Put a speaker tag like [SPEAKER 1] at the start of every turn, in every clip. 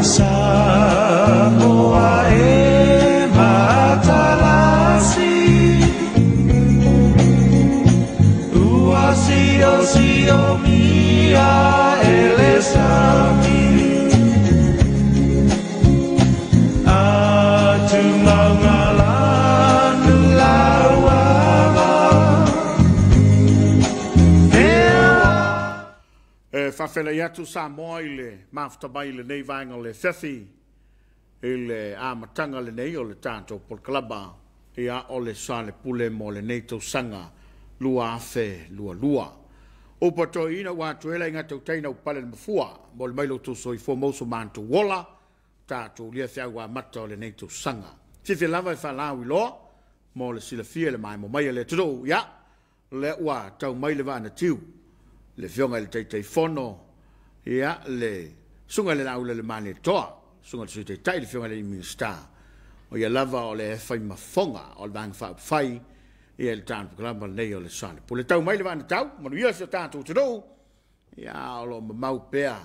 [SPEAKER 1] Samoa e matalasi ua sio mia ele sami atu maungalanu lauava
[SPEAKER 2] E faafeiloai atu Samoa i le mafuta mai i lenei vaega o le afiafi i le amataga lenei o le tatou polokalama ia o le Soalepule mo lenei tausaga 2022. Upu a toeaiina ua atu ai le aiga tautai na upale le mafua mo le mai lo outou soifua ma so matou ola tatou lia feau amata o lenei tausaga. Fiafia lava e faalauiloa mo le silafia i le maemo mai a le atunuu ia lea ua tau mai le vaa na tiu le afioga i le Taitaifono ia le susuga i le Laulelei susuga i le Sui Taitai le afioga i le Minisita o ia lava o le faimafoga o le Vaega Faaupufai ia le tatou polokalama lenei o le Soalepule. Tau mai le vaa na tau, manuia si o tatou atunuu ia o lo o mamau pea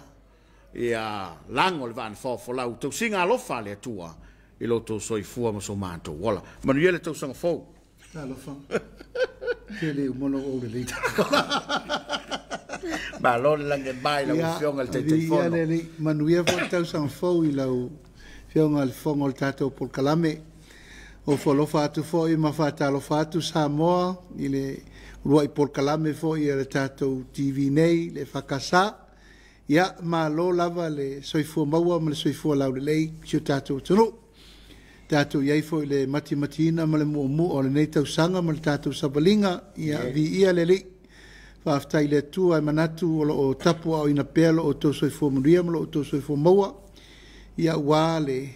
[SPEAKER 2] ia lago le vaa na fofolau tausiga alofa a le Atua i lo outou soifua ma so matou ola. Manuia le tausaga fou.
[SPEAKER 3] Talofa. Ke le uma lou ou lelei.
[SPEAKER 2] Malo le lagi e mai lau afioga i le Taitaifono.
[SPEAKER 3] Ia le manuia foi le tausaga fou i lau afioga i le fofoga o le tatou polokalame. O folofa atu foi ma faatalofa atu Samoa i le uluai polokalame foi a le tatou TV nei, le EFKS. Ia, malo lava le soifua maua ma le soifua laulelei i si o tatou atunuu. Tatou i ai foi i le matimatiina ma le muamua o lenei tausaga ma le tatou savaliga. Ia, viia le Alii. Faafetai i le Atua e manatu o lo o tapuaaoina pea lo outou soifua manuia ma lo outou soifua maua. Ia, ua le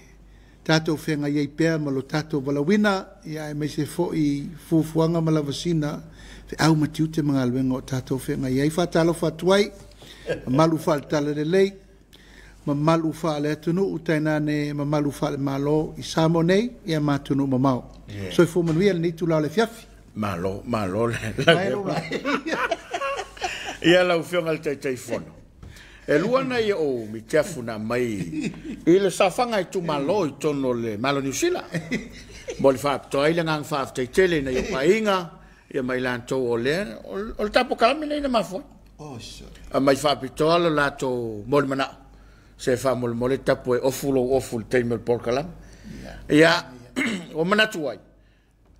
[SPEAKER 3] tatou feagai ai pea ma lo tatou valaauina, ia aemaise foi fuafuaga ma lavasina feau ma tiute ma galuega o tatou feagai ai. Faatalofa atu ai, mamalu faale-Talalelei, mamalu faale-atunuu, tainane mamalu faale-Malo i Samoa nei, ia ma atunuu mamao. Soifua manuia lenei itula o le afiafi.
[SPEAKER 2] Malo, malo le
[SPEAKER 3] Mai lou lae.
[SPEAKER 2] Ia lau afioga i le Taitaifono. E lua nai ou mitiafu na aumai i le saofaga itumalo i totonu o le Malo o Niu Sila. Mo le faapitoa ai le agaga faafetai tele i nai ou aiga ia ma i latou o lea o le tatou polokalame lenei na mafua. Aumai faapitoa lo latou molimanao. Se faamolemole tapu e ofu lou ofu i le taimi o le polokalame. Ia, ua manatu ai.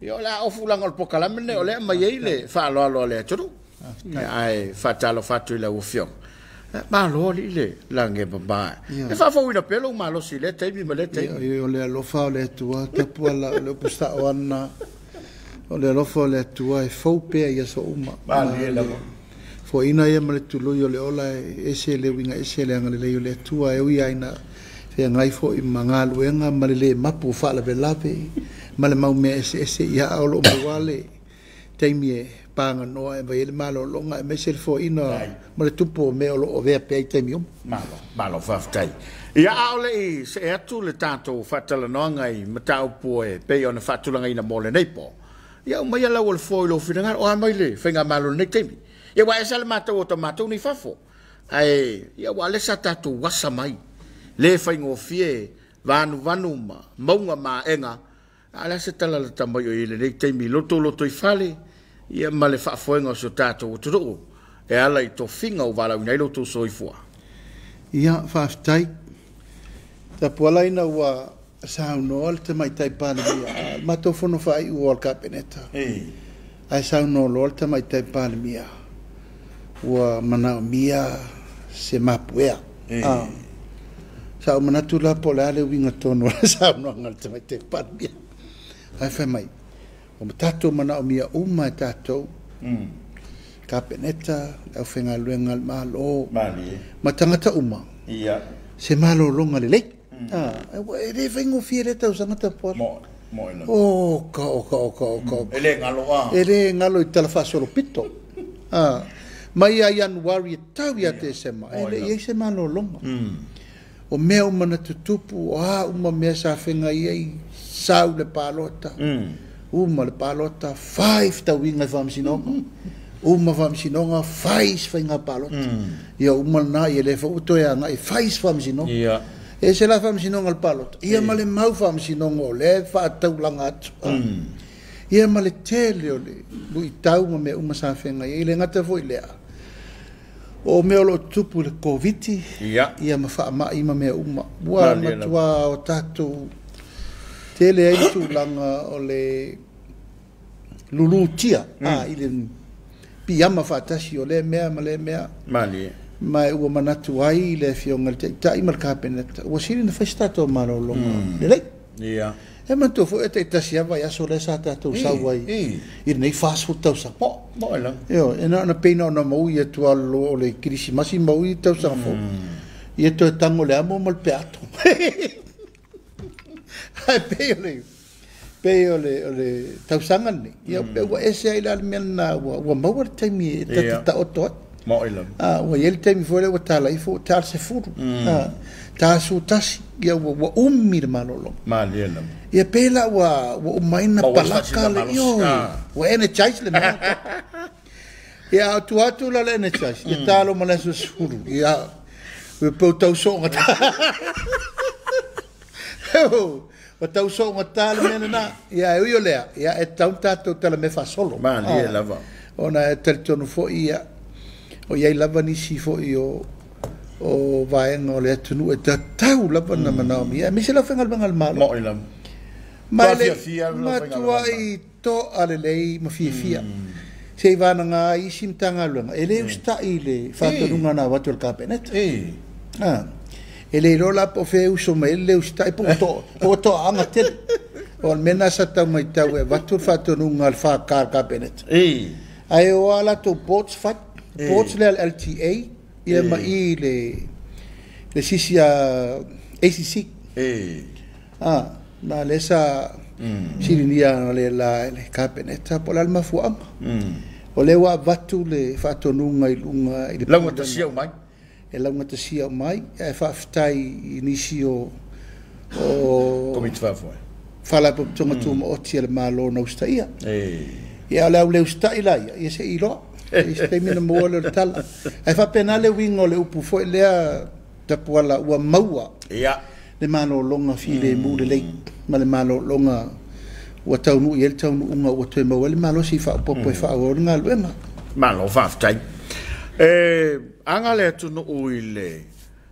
[SPEAKER 2] Ia o le a ofu laga o le polokalame lenei o lea aumai ai le faaaloalo a le atunuu. Ae faatalofa atu i lau afioga. Malo alii le lagi e mama. E faafouina pea lou malosi i lea taimi ma lea taimi.
[SPEAKER 3] Ia, o le alofa o le Atua, tapuala o le upu sao ana, o le alofa o le Atua e fou pea i aso uma.
[SPEAKER 2] Malie lava.
[SPEAKER 3] Foaiina ia ma le tului o le ola e ese le uiga ese le agalelei o le Atua e ui ai na feagai foi ma galuega ma le le mapu o faalavelave ma le mau mea eseese ia o lo o maua le taimi e paganoa e vai ai le malologa aemaise le foaiina ma le tupu o mea o lo o avea pea i taimi uma.
[SPEAKER 2] Malo, malo faafetai. Ia a o le i see atu le tatou faatalanoaga i mataupu e pei ona faatulagaina mo lenei po. Ia aumaia lau o le foe i lou finagalo, o a mai le faigamalo i lenei taimi. Ia ua ese le matou o matou nei fafo. Ae ia ua le sa tatou asa mai. Le faigofie vanuvanu ma mauga maega. A o le a se tala lata mai o i lenei taimi loto loto i fale ia ma le faafoega o si o tatou atunuu e ala i tofiga ua valaauina ai lo outou soifua.
[SPEAKER 3] Ia, faafetai. Tapuala ina ua saunoa le Tamaitai Palemia, le matou fono faaiu o le Kapeneta. Ae saunoa loa le Tamaitai Palemia, ua manaomia se mapuea. Sa ou manatu la po o le a le uiga tonu o le saunoaga a le Tamaitai Palemia. Ae fai mai, ua tatou manaomia uma e tatou, Kapeneta, le aufaigaluega a le Malo, ma tagata uma, se malologa lelei. E le faigofie lea tausaga tapuala.
[SPEAKER 2] Mo ina.
[SPEAKER 3] O ka, o ka, o ka, o ka, o ka.
[SPEAKER 2] E le galo a.
[SPEAKER 3] E le galo i tala faasolopito. Mai ia Ianuari e tau ia Tesema, e le i ai se malologa. O mea uma na tutupu, o a uma mea sa feagai ai, sau le palota, uma le palota, fai fetauiga i faamasinoga, uma faamasinoga, fai isi faiga palota. Ia uma lena, ia lea foi ua toe agai, fai isi faamasinoga. E ese la faamasinoga o le palota, ia ma le mau faamasinoga o lea e faataulaga atu. Ia ma le tele o le luitau ma mea uma sa feagai ai. E le gata foi i lea, o mea o lo o tutupu i le Koviti, ia ma faamai ma mea uma. Ua matua o tatou tele ai le tulaga o le lulutia i le piiama faatasi o lea mea ma lea mea. Ma ua manatu ai le Afioga i le Taitai ma le Kapeneta, ua sili ona fai se tatou malologa lelei. E manatua foi e taitasi lava vaiaso lea sa tatou sau ai i lenei 40 tausaga. Ioe, e na ona pei na ona maui atu lava o le Kerisimasi maui le tausaga fou. Ia toe tago le amo ma le peato. Ae pei o le pei o le o le tausaga lenei, ia pei ua ese ai la le mea lena ua maua le taimi e taoto ai. Ua i ai le taimi foi lea ua tala ifo ua ta le 10, ta 11, ia ua umi le malologa. Ia pei la ua uma ai na palaka le ioe, ua energize le mea. Ia atu atu la le energize, ia talo ma le aso 10, ia ua pau tau soonga ta. Ua tau soonga ta le mea lena. Ia e ui o lea, ia e tatau ona tatou talamea faasolo. Ona e talitonu foi ia, o i ai lava nisi foi o vaega o le atunuu e tatau lava ona manaomia, aemaise le aufaigaluega a le Malo. Ma e matuai toa lelei ma fiafia. Se i vanaga ai isi Matagaluega, e le usitai i le faatonuga na avatu e le Kapeneta. E le iloa la po o fea e uso mai ai le le usitai po ua toaaga tele. O le mea lena sa tau matau e avatu le faatonuga a le FK a le Kapeneta. Ae o a latou boards fai, boards lea a le LTA ia ma i le sisi a ACC. Na lea sa silinia le la e le Kapeneta po o le a le mafuaaga. O lea ua avatu le faatonuga i luga i le
[SPEAKER 2] laugatasia mai.
[SPEAKER 3] E laugatasia mai, ae faafetai i nisi o
[SPEAKER 2] Komiti faafoe.
[SPEAKER 3] Faalapotopotoga tumaoti a le Malo na usitaia. Ia o le au le usitai la ia, ia se i iloa. I se taimi na maua lea o le tala. Ae faapena le uiga o le upu foi lea Tapuala ua maua le malologa filemu lelei ma le malologa ua taunuu i ai le taunuuga ua toe maua ai le malosi faaopoopo e faaauau ai le galuega.
[SPEAKER 2] Malo faafetai. E aga le atunuu i le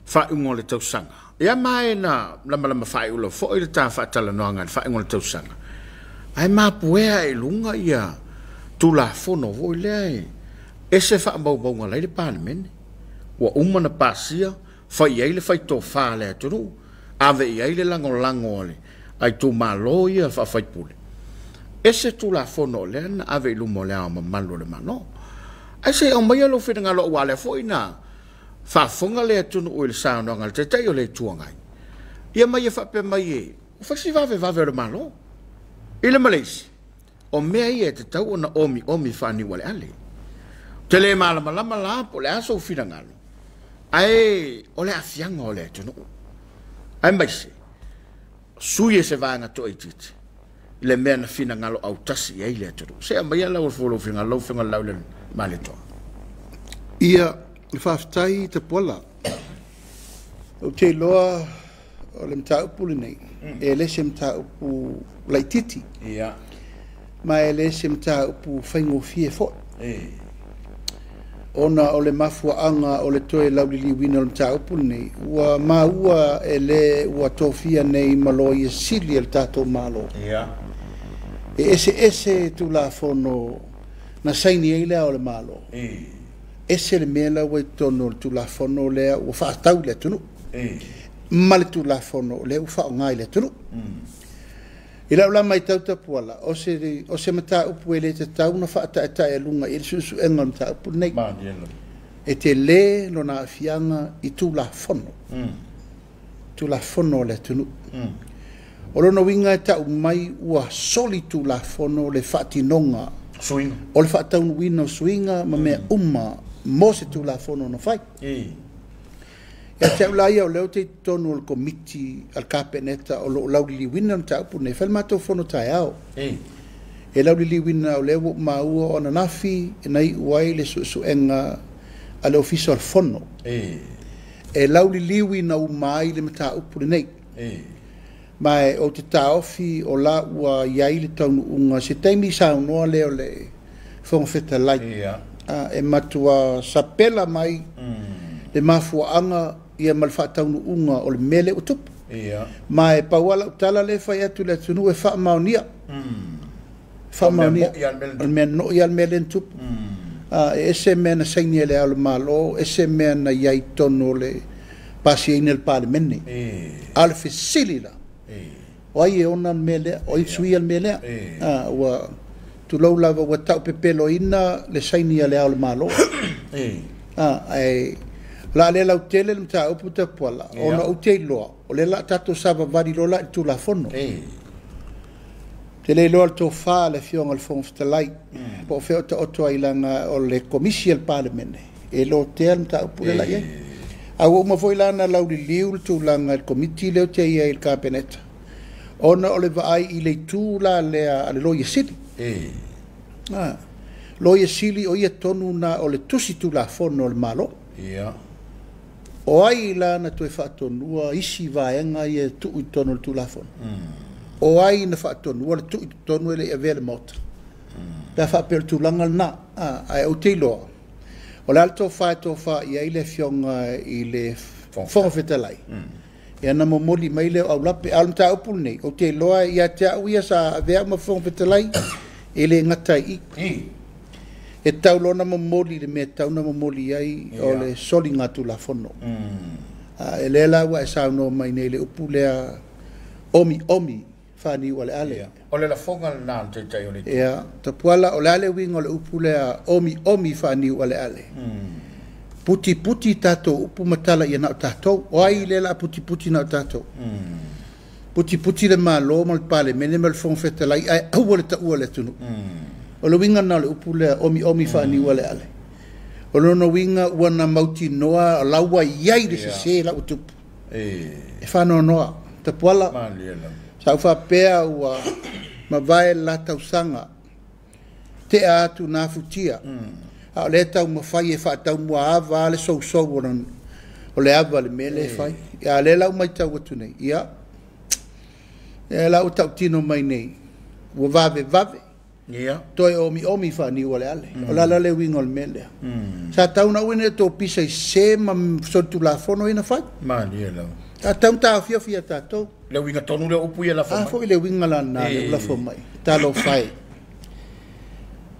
[SPEAKER 2] faaiuga o le tausaga. Ia ma e na lamalama faaiula foi le ta faatalanoaga i le faaiuga o le tausaga. Ae mapuea i luga ia Tulafono foi lea e ese faamaumauga la i le Palemene. Ua uma na pasia, fai ai le faitofa a le atunuu, ave i ai le lagolago a le itumalo ia faafaipule. Ese Tulafono o lea na ave i luma o le ao mamalu o le Malo. Ae se i aumaia lou finagalo aua lea foi na faafofoga le atunuu i le saunoaga a le Taitai o le Itu Agai. Ia ma ia faapea mai e, ua fai si vavevave o le Malo. I le ma le isi, o mea ia e tatau ona omiomi faaniualeale. Ou te le malamalama la po o le a sou finagalo, ae o le aafiaga o le atunuu. Aemaise, sui e se vaega toaitiiti le mea na finagalo autasi i ai le atunuu. Se aumaia lau lou finagalo, lau Afioga i le Laulelei Malietoa.
[SPEAKER 3] Ia, faafetai Tapuala. Ou te iloa o le mataupu lenei, e le se mataupu laitiiti. Ma e le se mataupu faigofie foi. Ona o le mafuaaga o le toe lauliliuina o le mataupu lenei, ua maua e le ua tofia nei ma loia sili e le tatou Malo. E eseese Tulafono na saini ai le ao o le Malo. Ese le mea la ua i totonu o le Tulafono lea ua faatau i le atunuu. Ma le Tulafono lea ua faaaoga i le atunuu. I lau la matau Tapuala, o se mataupu e le tatau ona faataetaealuga i le suesuega o le mataupu lenei. E tele lona aafiaga i Tulafono. Tulafono o le atunuu. O lona uiga e tau mai ua soli Tulafono le faatinoga o le faataunuuina o suiga ma mea uma mo se Tulafono na fai. Ia te au la ia o lea ou te i totonu o le Komiti a le Kapeneta o lo o lauliliuina le mataupu lenei, fai le matou fono taeao. E lauliliuina o lea ua ou maua o ananafi na iu ai le suesuega a le Ofisa o le Fono. E lauliliuina uma ai le mataupu lenei. Ma e ou te taofi o la ua i ai le taunuuga se taimi saunoa lea o le Fofoga Fetalai. E matua sapela mai le mafuaaga ia ma le faataunuuga o le mea lea ua tupu. Ma e pau lava lau tala lea e fai atu i le atunuu e faamaonia. Faamaonia. O le mea moi lava le mea lea na tupu. E ese mea na saini e le Ao o le Malo, ese mea na i ai i totonu o le pasiaina e le Palemene. A o le fesili la, o ai e ona le mea lea? O ai e suia le mea lea? Ua tulou lava ua taupepeloina le saini a le Ao o le Malo. Ae o le a le lautele le mataupu Tapuala, ona ou te iloa, o lea o le a tatou savavali loa la i le Tulafono. Ou te le iloa le tofa a le Afioga i le Fofoga Fetalai, po o fea o taoto ai leaga o le Komisi a le Palemene e lotea le mataupu lea la i ai. A ua uma foi la ona lauliliu le tulaga i le Komiti lea ou te i ai i le Kapeneta, ona o le vaai i le itu la lea a le Loia Sili. Loia Sili o ia tonu na o le tusi Tulafono a le Malo. O ai la na toe faatonua isi vaega ia e tuu i totonu o le Tulafono? O ai na faatonua le tuu i totonu e le i avea le Maota? Pe a faapea o le tulaga lena. Ae ou te iloa, o le a le tofa e tofa i ai le Afioga i le Fofoga Fetalai, ia na momoli mai lea o aulape. A o le mataupu lenei, ou te iloa ia te au ia sa avea au ma Fofoga Fetalai, e le gata ai i. E tau loa ona momoli le mea e tau na momoli ai o le soliga Tulafono. E lea la ua e saunoa mai nei i le upu lea omiomi faaniu aleale.
[SPEAKER 2] O le lafoga lena a le Taitai o le Itu.
[SPEAKER 3] Ia, Tapuala, o le a le uiga o le upu lea omiomi faaniu aleale? Putiputi tatou upu ma tala ia na o tatou. O ai lea o le a putiputi na o tatou? Putiputi le Malo ma le Palemene ma le Fofoga Fetalai ae aua le taua le atunuu. O le uiga lena o le upu lea omiomi faaniu aleale. O lona uiga ua na mautinoa la ua i ai le sese la ua tupu. E faanoanoa. Tapuala, sa ou faapea ua mavae le la tausaga, tea atu na afutia, a o lea e taumafai e faataumuaava le sousou o le ava i le mea lea e fai. A o lea la ua matau atu nei, ia, lea la ua tautino mai nei, ua vavevave, toe omiomi faaniu aleale. O le a la le uiga o le mea lea? Sa tau na aua ne i outou pisa i se ma solitulafono ia na fai. Sa tau na taofiofi ia tatou.
[SPEAKER 2] Le uiga tonu lea o upu ia lafo
[SPEAKER 3] A
[SPEAKER 2] mai.
[SPEAKER 3] foi le uiga la lena lea ua lafo mai. Talofa e.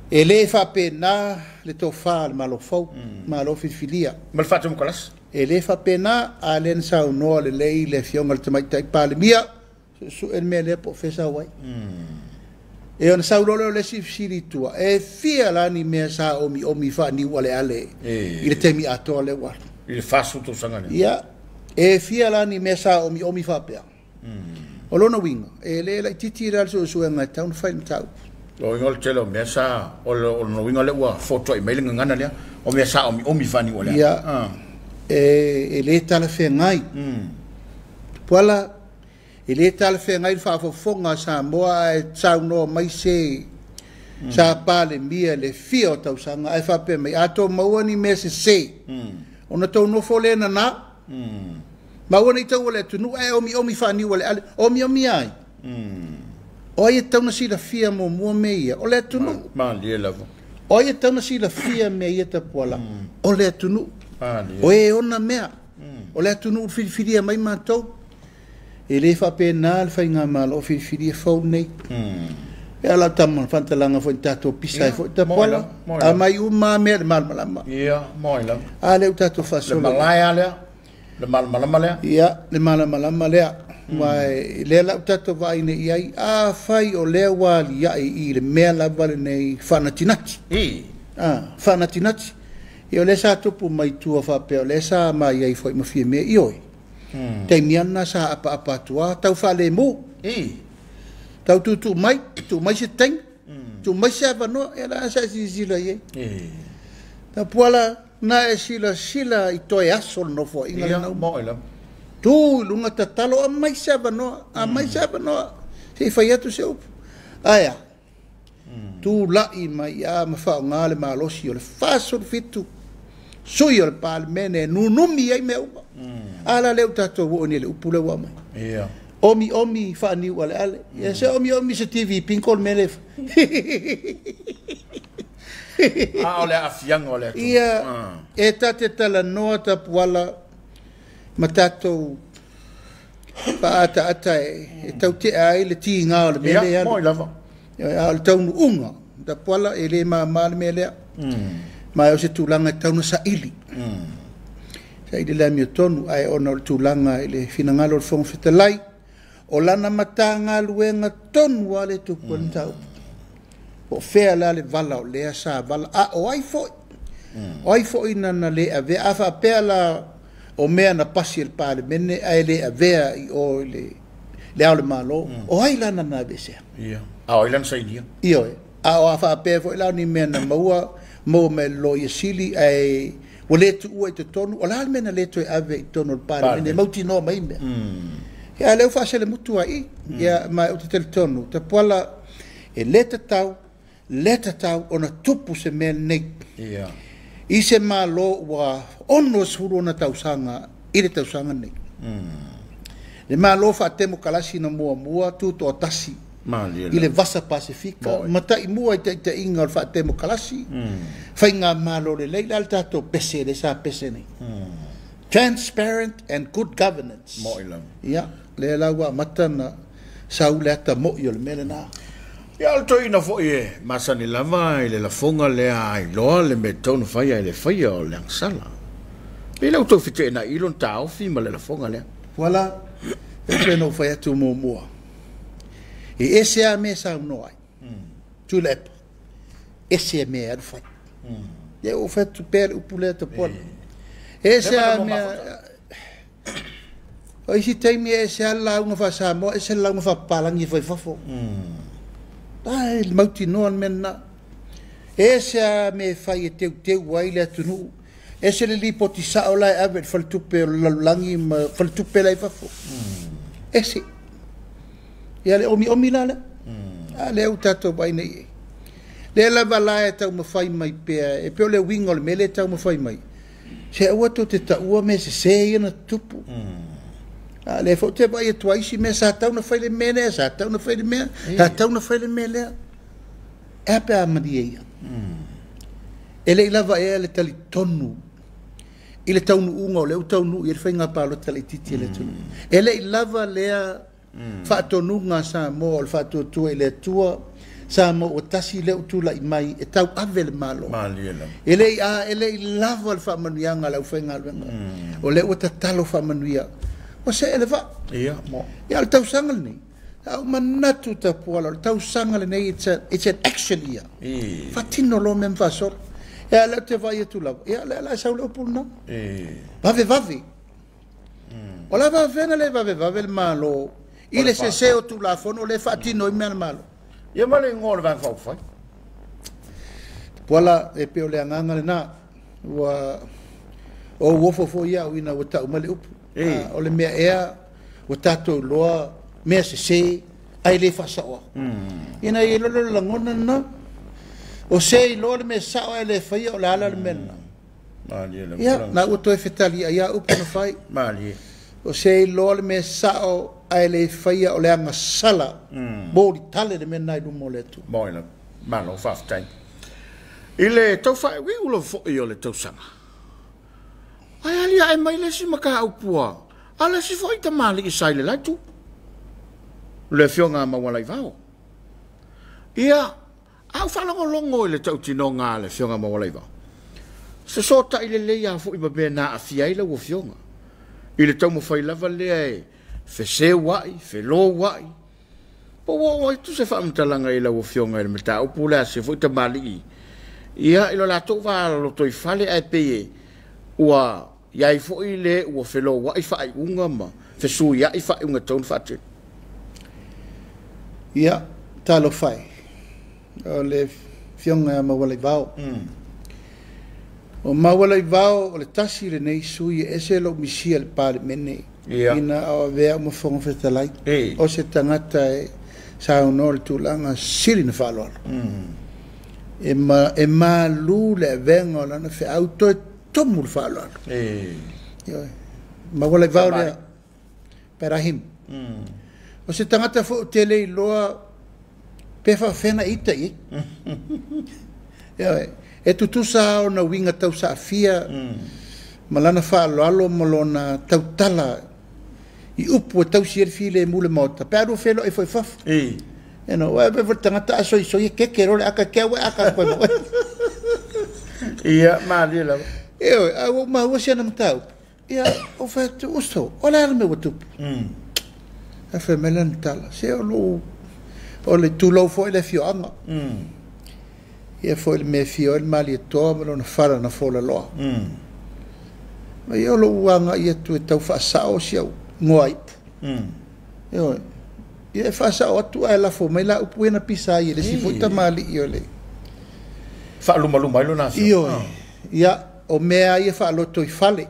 [SPEAKER 3] E le faapena le tofa a le Malo fou, Malo filifilia.
[SPEAKER 2] Ma le faatemokarasi.
[SPEAKER 3] E le faapena, a lea na saunoa lelei le Afioga i le Tamaitai Palemia, suesue le mea lea po o fea sau ai. E ona sau loa lea o le isi fesili i tua, e fia la ni mea sa omiomi faaniu aleale i le taimi atoa lea ua alu?
[SPEAKER 2] I le 40 tausaga lea.
[SPEAKER 3] Ia, e fia la ni mea sa omiomi faapea? O lona uiga, e le laitiiti la le suesuega e tatau ona fai i le mataupu.
[SPEAKER 2] O uiga o le tele o mea sa, o lona uiga lea ua fotuai mai le gagana lea, o mea sa omiomi faaniu aleale.
[SPEAKER 3] Ia, e le talafeagai. Tupuala, e le talafeagai le faafofoga a Samoa ae saunoa mai se sa Palemia i le fia o tausaga ae faapea mai, a tou maua ni mea sese, ona tou nofo lea nana, ma aua ne i taua le atunuu ae omiomi faaniu aleale. Omiomi ai? O ai e tatau ona silafia muamua mea ia? O le atunuu. O ai e tatau ona silafia mea ia Tapuala? O le atunuu. O e ona mea. O le atunuu filifilia mai matou. E le faapena le faigamalo filifilia fou nei. E ala tama fantalaga foi tatou pisa ai foi Tapuala. A mai uma mea le malamalama.
[SPEAKER 2] Ia, moi lava.
[SPEAKER 3] A lea ua tatou faasolo.
[SPEAKER 2] Le malae lea. Le malamalama lea.
[SPEAKER 3] Ia, le malamalama lea. Ma lea la ua tatou vaai nei i ai, afai o lea ua aliae i le mea lava lenei faanatinati. Faanatinati. Ia o lea sa tupu mai tua faapea o lea sa mai ai foi ma fia mea i oi. Taimi ana sa apaapa atu lava, tau faalemu. Tau tuutuu mai, tuu mai se taimi, tuu mai se avanoa, ia la sa e silasila i ai. Tapuala, na e silasila i toe aso o le nofoaiga lena uma. Tu i luga tatalo, aumai se avanoa, aumai se avanoa, se i fai atu se upu. Ae a? Tulai mai a ma faaaoga le malosi o le 47 sui o le Palemene e nunumi ai mea uma. A la lea ua tatou oo nei i le upu lea ua aumai.
[SPEAKER 2] Ia.
[SPEAKER 3] Omi omi faaniu aleale. Ia se omi omi se TV pinko le mea lea.
[SPEAKER 2] A o le aafiaga o le atunuu.
[SPEAKER 3] Ia, e ta te talanoa Tapuala ma tatou faaataata e tautea ai le tiga o le mea lea e
[SPEAKER 2] Ia,
[SPEAKER 3] alu.
[SPEAKER 2] moi lava.
[SPEAKER 3] A o le taunuuga, Tapuala, e le māmā le mea lea. Ma o se tulaga e tatau ona saili. Saili le amiotonu, ae ona o le tulaga i le finagalo o le Fofoga Fetalai, o lana Matagaluega tonu lava lea e tupu ai le mataupu. Po o fea la le vala o lea sa vala, a o ai foi? O ai foi na na le avea? A faapea la o mea na pasi e le Palemene ae le avea i o i le le Ao o le Malo, o ai la na na aveesea?
[SPEAKER 2] Ia. A o ai la na sainia?
[SPEAKER 3] Ioe. A o a faapea foi la o ni mea na maua, maua mai e le Loia Sili ae ua le tuua i totonu, o le a le mea na le toe ave i totonu o le Palemene e mautinoa mai mea? Ia, a o lea ua faaselemutu lava i i. Ia, ma ou te talitonu, Tapuala, e le tatau, le tatau ona tupu se mea lenei.
[SPEAKER 2] Ia.
[SPEAKER 3] I se Malo ua 60 ona tausaga i le tausaga lenei. Le Malo faatemokalasi na muamua tutoatasi i le Vasa Pasefika, mataimua i taitaiga o le faatemokalasi, faigamalo lelei, le a le tatou pese lea sa pese nei? Transparent and good governance. Ia, lea la ua amata ona sau le ata moi o le mea lena.
[SPEAKER 2] Ia, o le toeaina foi e masani lava i le lafoga lea a iloa le mea e tatau ona fai ae le faia o le agasala. Pei la ua tou feteenai lona taofi ma le lafoga lea.
[SPEAKER 3] Voilà, e pei ona ou fai atu muamua, e ese lava mea e saunoa ai, Tuilaepa, ese mea e alu fai. Ia ua ou fai atu pea le upu lea Tapuala. E ese lava mea... O isi taimi e ese lava le lauga faa-Samoa, ese le lauga faapapalagi e fai i fafo. Ai, le mautinoa le mea lena. E ese lava mea e fai e teuteu ai le atunuu, ese le lipoti sao la e ave i le faletupe o le lalolagi ma faletupe la e i fafo. Ese. Ia le omiomi la lea. A lea ua tatou vaai nei i ai. Lea lava la e taumafai mai pea, e pei o le uiga o le mea lea e taumafai mai, se aua tou te taua mea sese ia na tutupu. A lea foi ou te vaai atu ai isi mea sa tatau ona fai le mea lea, sa tatau ona fai le mea, sa tatau ona fai le mea lea. E a pe a malie ia? E le i lava ea le talitonu i le taunuuga o lea ua taunuu i ai le faiga palota laitiiti a le atunuu? E le i lava lea faatonuga a Samoa o le faatuatua i le Atua, Samoa ua tasi lea ua tulai mai e tauave le Malo. E le i, a, e le i lava le faamanuiaga a le aufaigaluega. O lea ua tatalo faamanuia. Ua see le vaa.
[SPEAKER 2] Ia, mo.
[SPEAKER 3] Ia, o le tausaga lenei, sa ou manatu Tapuala, o le tausaga lenei, it's, a, it's an action year. Faatino loa mea ma faasolo. Ia, lea ou te vaai atu lava, ia, lea la e sau le upu lena. Vave vave. O la faafefea na le vavevave le Malo i le sese o Tulafono lea e faatino ai mea a le Malo?
[SPEAKER 2] Ia ma le igoa o le Vaega Faaupufai.
[SPEAKER 3] Puala, e pei o le agaga lena. Ua ou ofo foi au ina ua tau mai le upu. O le mea ea ua tatou iloa mea sese ae le faasaoa. Ina ia iloa le lagona lena. O se iloa le mea sao ae le faia, o le ala le mea lena. Ia, na ua toe fetali ai a upu na fai.
[SPEAKER 2] Malie.
[SPEAKER 3] O se iloa le mea sao ae le faia, o le agasala. Mo tale le mea lena i luma o le Atua.
[SPEAKER 2] Moi lava. Malo faafetai. I le tau faaiuiu lava foi o le tausaga, ae aliae mai le isi mataupu a le isi foi tamalii sa i le la itu, le afioga a Maualaivao. Ia, a ou faalogologo i le tautinoga a le afioga a Maualaivao, fesootai lelei lava foi ma mea na aafia ai lau afioga, i le taumafai lava lea e feseuai, felouai, po ua oo atu se faamatalaga i lau afioga i le mataupu lea a se foi tamalii, ia, i lo latou va lotoifale, ae pei e ua i ai foi le ua felouai faaiuga ma fesuiai faaiuga e tatau ona faatino.
[SPEAKER 3] Ia, talofa e, o le afioga ia Maualaivao. O Maualaivao o le tasi lenei sui e ese lou misia i le Palemene ina o avea au ma Fofoga Fetalai. O se tagata e saunoa le tulaga sili na faaaloalo. E, ma, e malu le avega o lana feau toe Tumu le faaaloalo. Ioe. Maualaivao lea. Perahim. O se tagata foi ou te le iloa pe faafefea ona ita i ai. Ioe. E tutusa lava ona uiga tausaafia ma lana faaaloalo ma lona tautala i upu e tausi ai le filemu i le Maota pe a lua feiloai foi i fafo. Aua e pei foi le tagata a soisoi e keke loa le aka, ke au e aka atu ai ma oe.
[SPEAKER 2] Ia, malie lava.
[SPEAKER 3] Ioe, ae ua ou maua si ana mataupu. Ia, ou fai atu, uso, o le a le mea ua tupu? Ae fai mai lana tala, se o lou, o le tulou foi le afioaga. Ia foi le mea e afio ai le Malietoa ma lona fala na folaloa. Ma ia o lou agai atu e tau faasao si au goa ipu. Ioe. Ia e faasao atu ae lafo mai la upu ia na pisa ai e le isi foi tamalii o le
[SPEAKER 2] faalumaluma ai lona afioga.
[SPEAKER 3] Ioe. Ia, o mea ia faaloto i fale,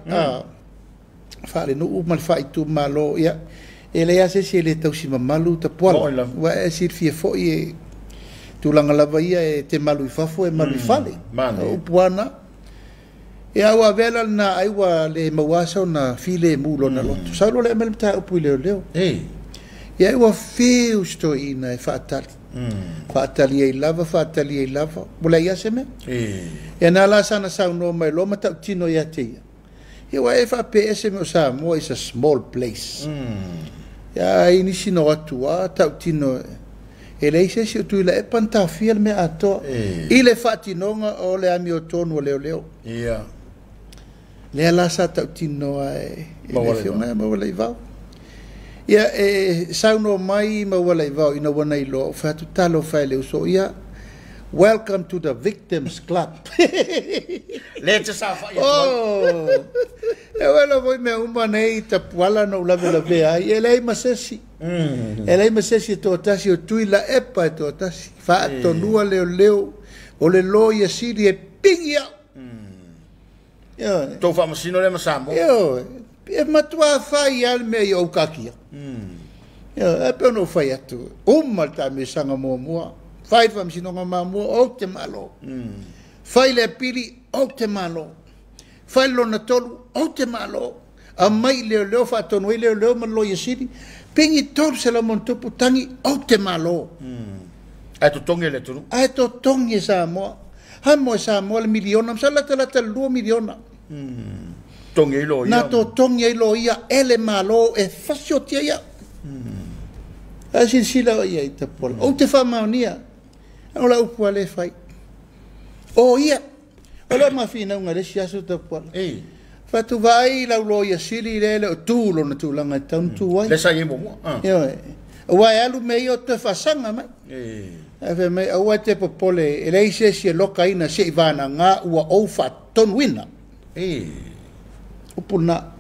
[SPEAKER 3] faalenuu ma le faaitumalo, ia, e leai lava se isi e le tausi mamalu Tapuala. Ua e silafia foi e tulaga lava ia e te malu i fafo e malu i fale. O upu lava na. Ia ua avea la lena ai ua le maua sona filemu lona loto. Sau loa lea aumai le mataupu i leoleo. Ia ua fiu si toeaina e faatali. Faatali ai lava, faatali ai lava. Ua leai lava se mea. Ia na la sana saunoa mai loa ma tautino ia te ia. Ia ua e faapea ese mea o Samoa is a small place. Ia ai nisi na o atu lava tautino e leai se isi o Tuilaepa na taofia le mea atoa i le faatinoga o le amiotonu a leoleo. Lea la sa tautino e le afioga ia Maualaivao. Ia e saunoa mai Maualaivao ina ua na iloa ou fai atu talofa e le uso ia. Welcome to the Victims Club.
[SPEAKER 2] Le te saofai atu ai.
[SPEAKER 3] E oe lava foi mea uma nei Tapuala na ou lavelavea ai. E leai ma se isi. E leai ma se isi e toatasi o Tuilaepa e toatasi. Faatonua leoleo o le loia sili e pigi au. Ioe.
[SPEAKER 2] Tou faamasino lea ma Samoa.
[SPEAKER 3] Ioe. E matua fai lava le mea i ou kakia. Ioe. E pei ona ou fai atu. Uma le taamilosaga muamua. Fai le faamasinoga muamua, ou te malo. Fai le apili, ou te malo. Fai le lona tolu, ou te malo. Aumai leoleo faatonu ai leoleo ma le loia sili. Pigi 300 ma tagi, ou te malo.
[SPEAKER 2] Ae totogi e le atunuu.
[SPEAKER 3] Ae totogi e Samoa. Hamo e Samoa le miliona, masalo latalata le 2 miliona.
[SPEAKER 2] Totogi ai loia.
[SPEAKER 3] Na totogi ai loia e le malo e fasiotia ia. Ae silasila o ia i Tapuala. Ou te faamaonia. O la upu a le fai. O ia. O lea mafinauga le isi aso Tapuala. Fatu vaai lau loia sili le le o tu lona tulaga e tau na tu ai.
[SPEAKER 2] Le sa i ai muamua.
[SPEAKER 3] Ioe. Aua e alu mea ia o toe faasaga mai. Ae fai mai aua e te popole e leai se isi e lokaina se'i vanaga ua ou faatonuina. Upu lena.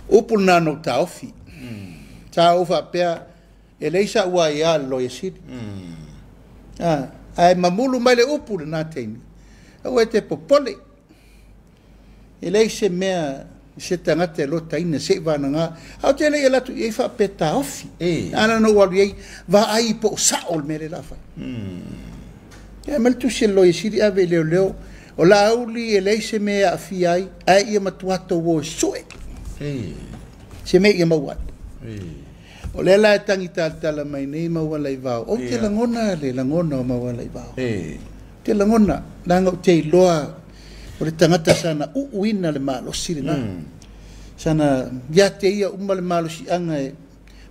[SPEAKER 3] Upu lena na ou taofi. Sa ou faapea e leai sa'u aiā le loia sili. Ae mamulu mai le upu lena taimi. Aua e te popole. E leai se mea se tagata e lotaina se'i vanaga. A o te le i alu atu i ai faapea taofi. Ana na ou alu i ai vaai po o sa'o le mea lea o le a fai. Ia aumai le tusi a le loia sili ave i leoleo. O Laauli e leai se mea e aafia ai, ae ia matua tou o e su'e. Se mea ia maua ai. O lea la e tagi talatala mai nei Maualaivao. Ou te lagona le lagona o Maualaivao. Te lagona, leaga ou te iloa o le tagata sana uuina le malosi lena. Sana ia te ia uma le malosiaga e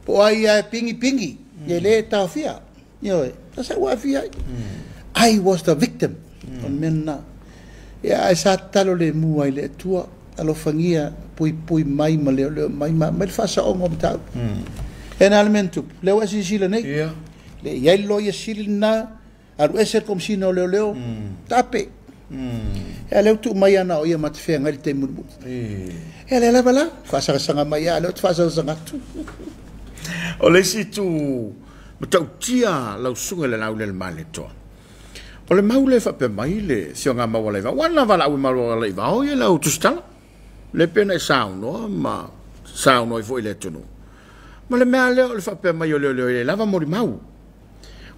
[SPEAKER 3] po o ai lava e pigipigi, e le taofia. Ioe, sa ua aafia ai. I was the victim. O le mea lena. Ia ae sa tatalo lemu ai le Atua, alofagia puipui mai ma leoleo mai ma aumai le faasaoga o mataupu. E na le mea na tupu, lea ua e silasila nei. Le i ai le loia sili lena, alu ese le Komesina o Leoleo, tape. Ia lea ua tuu mai ana o ia ma te feagai le taimi mulimuli. Ia lea lava la, faasagasaga mai lava, lea ou te faasagasaga atu.
[SPEAKER 2] O le isi itu matautia lau susuga i le Laulele Malietoa. O le mau lea e faapea mai le afioga a Maualaivao, aua na valaau e Maualaivao ia lau tusitala. Le pei ona e saunoa ma saunoa ai foi i le atunuu. Ma le mea lea o le faapea mai o leoleo e le lava molimau.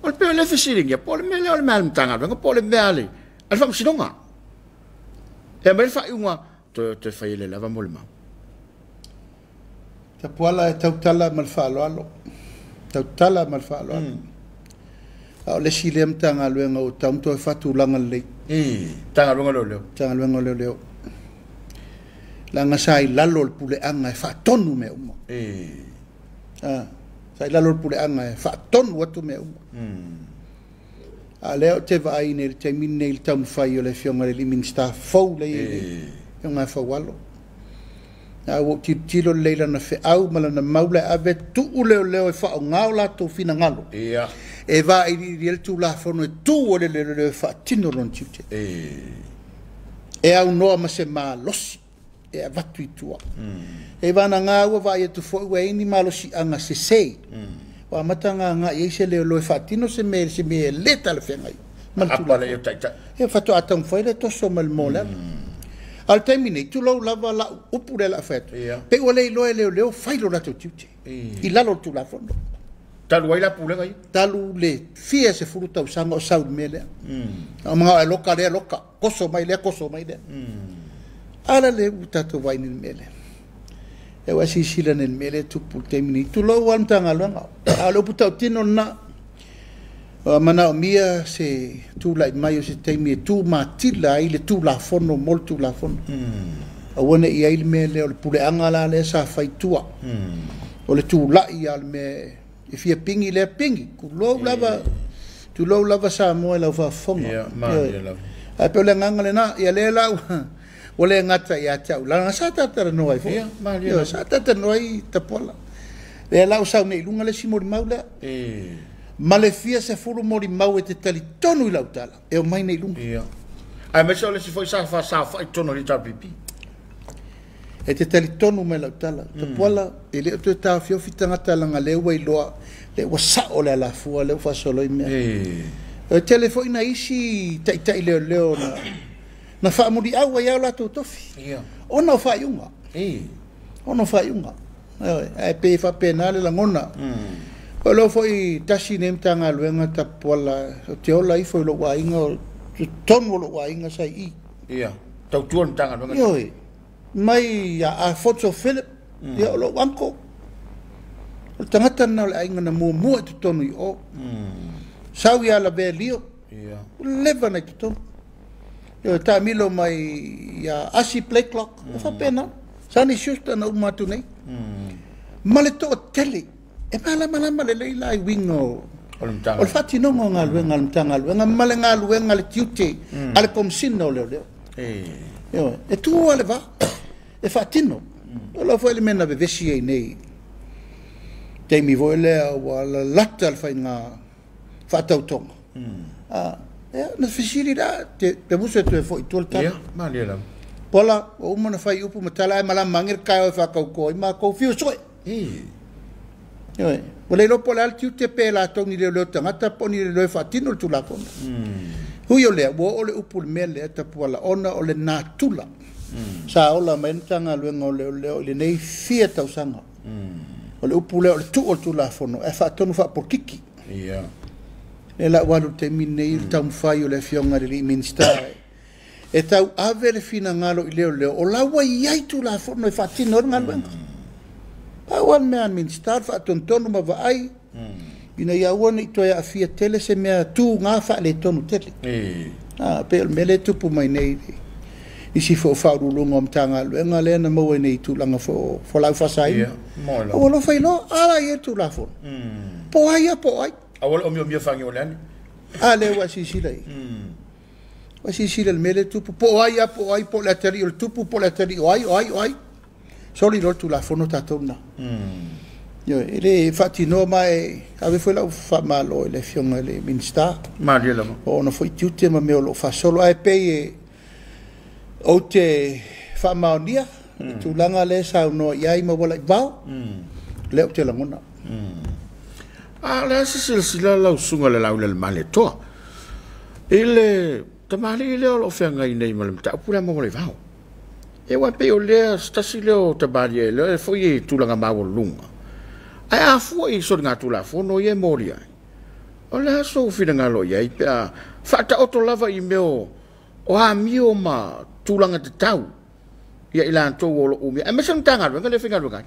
[SPEAKER 2] O le pei o le fesiligia, po o le mea lea o le mea a le Matagaluega, po o le mea a le Faamasinoga. E mai le faaiuga toe toe fai le lava mo le mau.
[SPEAKER 3] Tapuala e tautala ma le faaaloalo. Tautala ma le faaaloalo. A o le isi lea Matagaluega ua tatau ona toe faatulaga lelei.
[SPEAKER 2] Matagaluega o Leoleo.
[SPEAKER 3] Matagaluega o Leoleo. Leaga sa i lalo o le puleaga e faatonu mea uma. Sa i lalo o le puleaga e faatonu atu mea uma. A lea ou te vaai nei i le taimi lenei i le taumafai o le Afioga i le Minisita fou lea e i ai nei, Afioga ia Faualo. A ua ou tilotilo lelei i lana feau ma lana mau la e ave, tuu leoleo e faaaoga o latou finagalo. E vailiili ai le Tulafono e tu ai le leoleo e faatino lona tiute. E aunoa ma se malosi e avatu i tua. E vagana ua vaai atu foi ua i ai ni malosiaga sese. Ua amata ona agai ai se leoleo e faatino se mea e le talafeagai ma le Tulafono. Ia faatoa taumafai lea e toso mai le moa o le ala. A o le taimi nei, tulou lava lau upu lea o le a fai atu, pei ua le iloa e leoleo fai lo latou tiute i lalo o le Tulafono.
[SPEAKER 2] Talu ai la pulega ia?
[SPEAKER 3] Talu le fia 10 tausaga o sau i le mea lea. A manao e loka lea loka, koso mai lea, koso mai lea. A la lea ua tatou vaai nei i le mea lea. E ua silasila nei i le mea lea e tupu i le taimi nei. Tulou lava le Matagaluega. A o le upu tautino lena, ua manaomia se tulai mai o se taimi e tumatila ai le Tulafono mo le Tulafono. Aua ne i i ai le mea lea o le puleaga la lea sa fai i tua. O le tulai lava o le mea e fia pigi lea pigi. Tulou lava, tulou lava Samoa i lau faafofoga. Ae pei o le agaga lena. Ia lea la ua le gata ia te au, leaga sa talatalanoa ai foi. Sa talatalanoa ai Tapuala. Lea la ua sau nei i luga le isi molimau lea. Ma le fia 10 molimau e te talitonu i lau tala, e omai nei i luga.
[SPEAKER 2] Aemaise o le isi foi sa saofai i totonu o le HRPP.
[SPEAKER 3] E te talitonu mai lau tala. Tapuala, e le o toe taofiofi tagata leaga lea ua iloa, lea ua sao le alafua, lea ua faasolo i mea. E tele foi na isi taitai leoleo na faamuliau ai lava o latou tofi. Ona o faaiuga. Ona o faaiuga. Ae pei e faapena le lagona. O lea foi tasi nei Matagaluega Tapuala, o te ola ifo i lou aiga, o totonu o lou aiga sa i i.
[SPEAKER 2] Tautua le Matagaluega.
[SPEAKER 3] Ioe. Mai ia Afonso Philip, ia o lou uncle. O le tagata lena o le aiga na muamua i totonu i o. Sau ia Lavea Lio, ua leva na i totonu. Ioe, taamilo mai ia Asi Blakelock, e faapena. Sani Schuster na uma atu nei. Ma le toatele, e malamalama lelei la i uiga o le faatinoga o galuega a le Matagaluega ma le galuega a le tiute a le Komesina o Leoleo. Ioe, e tu lava le va, e faatino. O lau foi le mea na vevesi ai nei. Taimi foi lea ua lalata le faiga faatautoga. Ia, na fesili la, te musu e toe foi i tua le tala.
[SPEAKER 2] Ia, malie lava.
[SPEAKER 3] Pola, ua uma na fai upu ma tala, ae malama age le taeao e faatauto ai matou fiu soe. Ioe, ua le iloa po o le a le tiute pe latou ni leoleo tagata po o ni leoleo e faatino le Tulafono. Hui o lea, ua oo le upu i le mea lea Tapuala, ona o le natura. Sa ola mai le Matagaluega o Leoleo i lenei fia tausaga. O le upu lea o le tuu o le Tulafono, ae faatonu faapolokiki. Lea la ua alu i le taimi lenei le taumafai o le Afioga i le alii Minisita e tau ave le finagalo i leoleo, o la ua i ai Tulafono e faatino ai le galuega. Pau lava le mea a le Minisita, o le faatonutonu ma vaai, ina ia aua ne i toe aafia tele se mea tuga faaletonu tele. Pei o le mea lea e tupu mai nei isi foi o faauluuluga o Matagaluega lea na maua nei i tulaga foi o fualaau faasaina. Ua alofa iloa, a la i ai le Tulafono. Po o ai lava po o ai.
[SPEAKER 2] Aua le omiomia fagi o le ane.
[SPEAKER 3] A lea ua silasila i ai. Ua silasila i le mea lea e tupu, po o ai lava po o ai, po o le atalii o le tupu, po o le atalii o ai, o ai, o ai. Soli loa le Tulafono tatou lena. Ioe, e le faatinoa ma e ave foi lau faamalo i le Afioga i le Minisita.
[SPEAKER 2] Malie lava.
[SPEAKER 3] O ona foi tiute ma mea o lo o faasolo. Ae pei e ou te faamaonia le tulaga lea e saunoa i ai ma Ualaivao, lea ou te lagona.
[SPEAKER 2] A o le a se silasila lau susuga i le Laulelemailetoa i le tamalii lea o lo o feagai nei ma le mataupu lea ma Ualaivao? E ua pei o lea se tasi lea o tamalii lea e foi i tulaga maualuluga. Ae a fua i soligatulafono ia e molia ai, o le a sou finagalo i ai pe a faataoto lava i mea o amio ma tulaga tatau ia i latou o lo o umia aemaise le Matagaluega lea e faigaluega ai.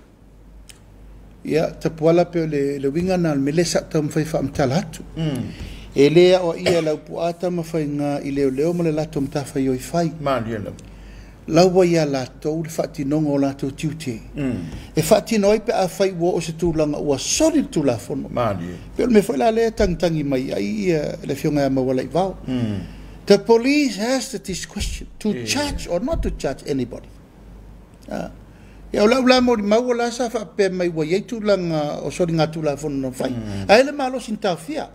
[SPEAKER 3] Ia, tapuala pe o le uiga lena o le mea lea sa ou taumafai e faamatala atu. E le aoaia e Laupua Tamafaiga i leoleo ma le latou matafaioi fai.
[SPEAKER 2] Malie lava.
[SPEAKER 3] Lau ua ia latou le faatinoga o latou tiute. E faatino ai pe afai ua oo i se tulaga ua soli le Tulafono.
[SPEAKER 2] Malie.
[SPEAKER 3] Pei o le mea foi la lea e tagitagi mai ai le Afioga ia Maualaivao. The police has the discretion to charge or not to charge anybody. Ia, o lau la molimau o la sa faapea mai ua i ai tulaga o soligatulafono na fai, ae le malosi na taofia.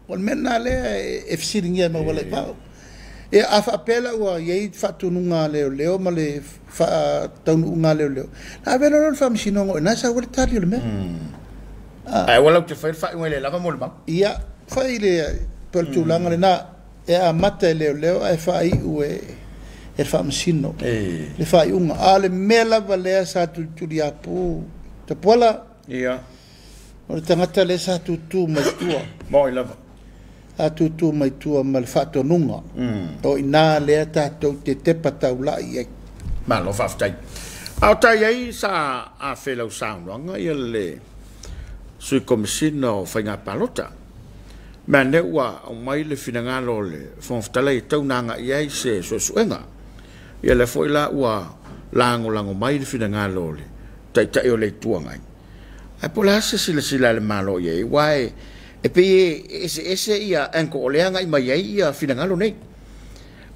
[SPEAKER 3] O le mea lena lea e fesiligia e Maualaivao. Ia, a faapea la ua i ai faatonuga a leoleo ma le faataunuuga a leoleo, na ave loa lea i le faamasinoga o i ina e sau ai le tali o le mea.
[SPEAKER 2] Ae aua latou te faia le faaiuga e le lava molimau.
[SPEAKER 3] Ia, fai le, pe o le tulaga lena, e amata e leoleo ae faaiu e le faamasino le faaiuga. A o le mea lava lea sa tulituliapu Tapuala, o le tagata lea sa tutu mai tua.
[SPEAKER 2] Moi lava.
[SPEAKER 3] Sa tutu mai tua ma le faatonuga. O i ina lea tatou te tepa taulai i ai.
[SPEAKER 2] Malo faafetai. A o tai ai sa afe i lau saunoaga ia le Sui Komesina o Faiga Palota. Mea ua aumai le finagalo o le Fofoga Fetalai e tau na agai ai se suesuega. Ia lea foi la ua lagolago mai le finagalo o le Taitai o le Itu Agai. Ae po o le a se silasila a le Malo i ai, aua e pei e eseese ia angle o lea e agai mai ai ia finagalo nei.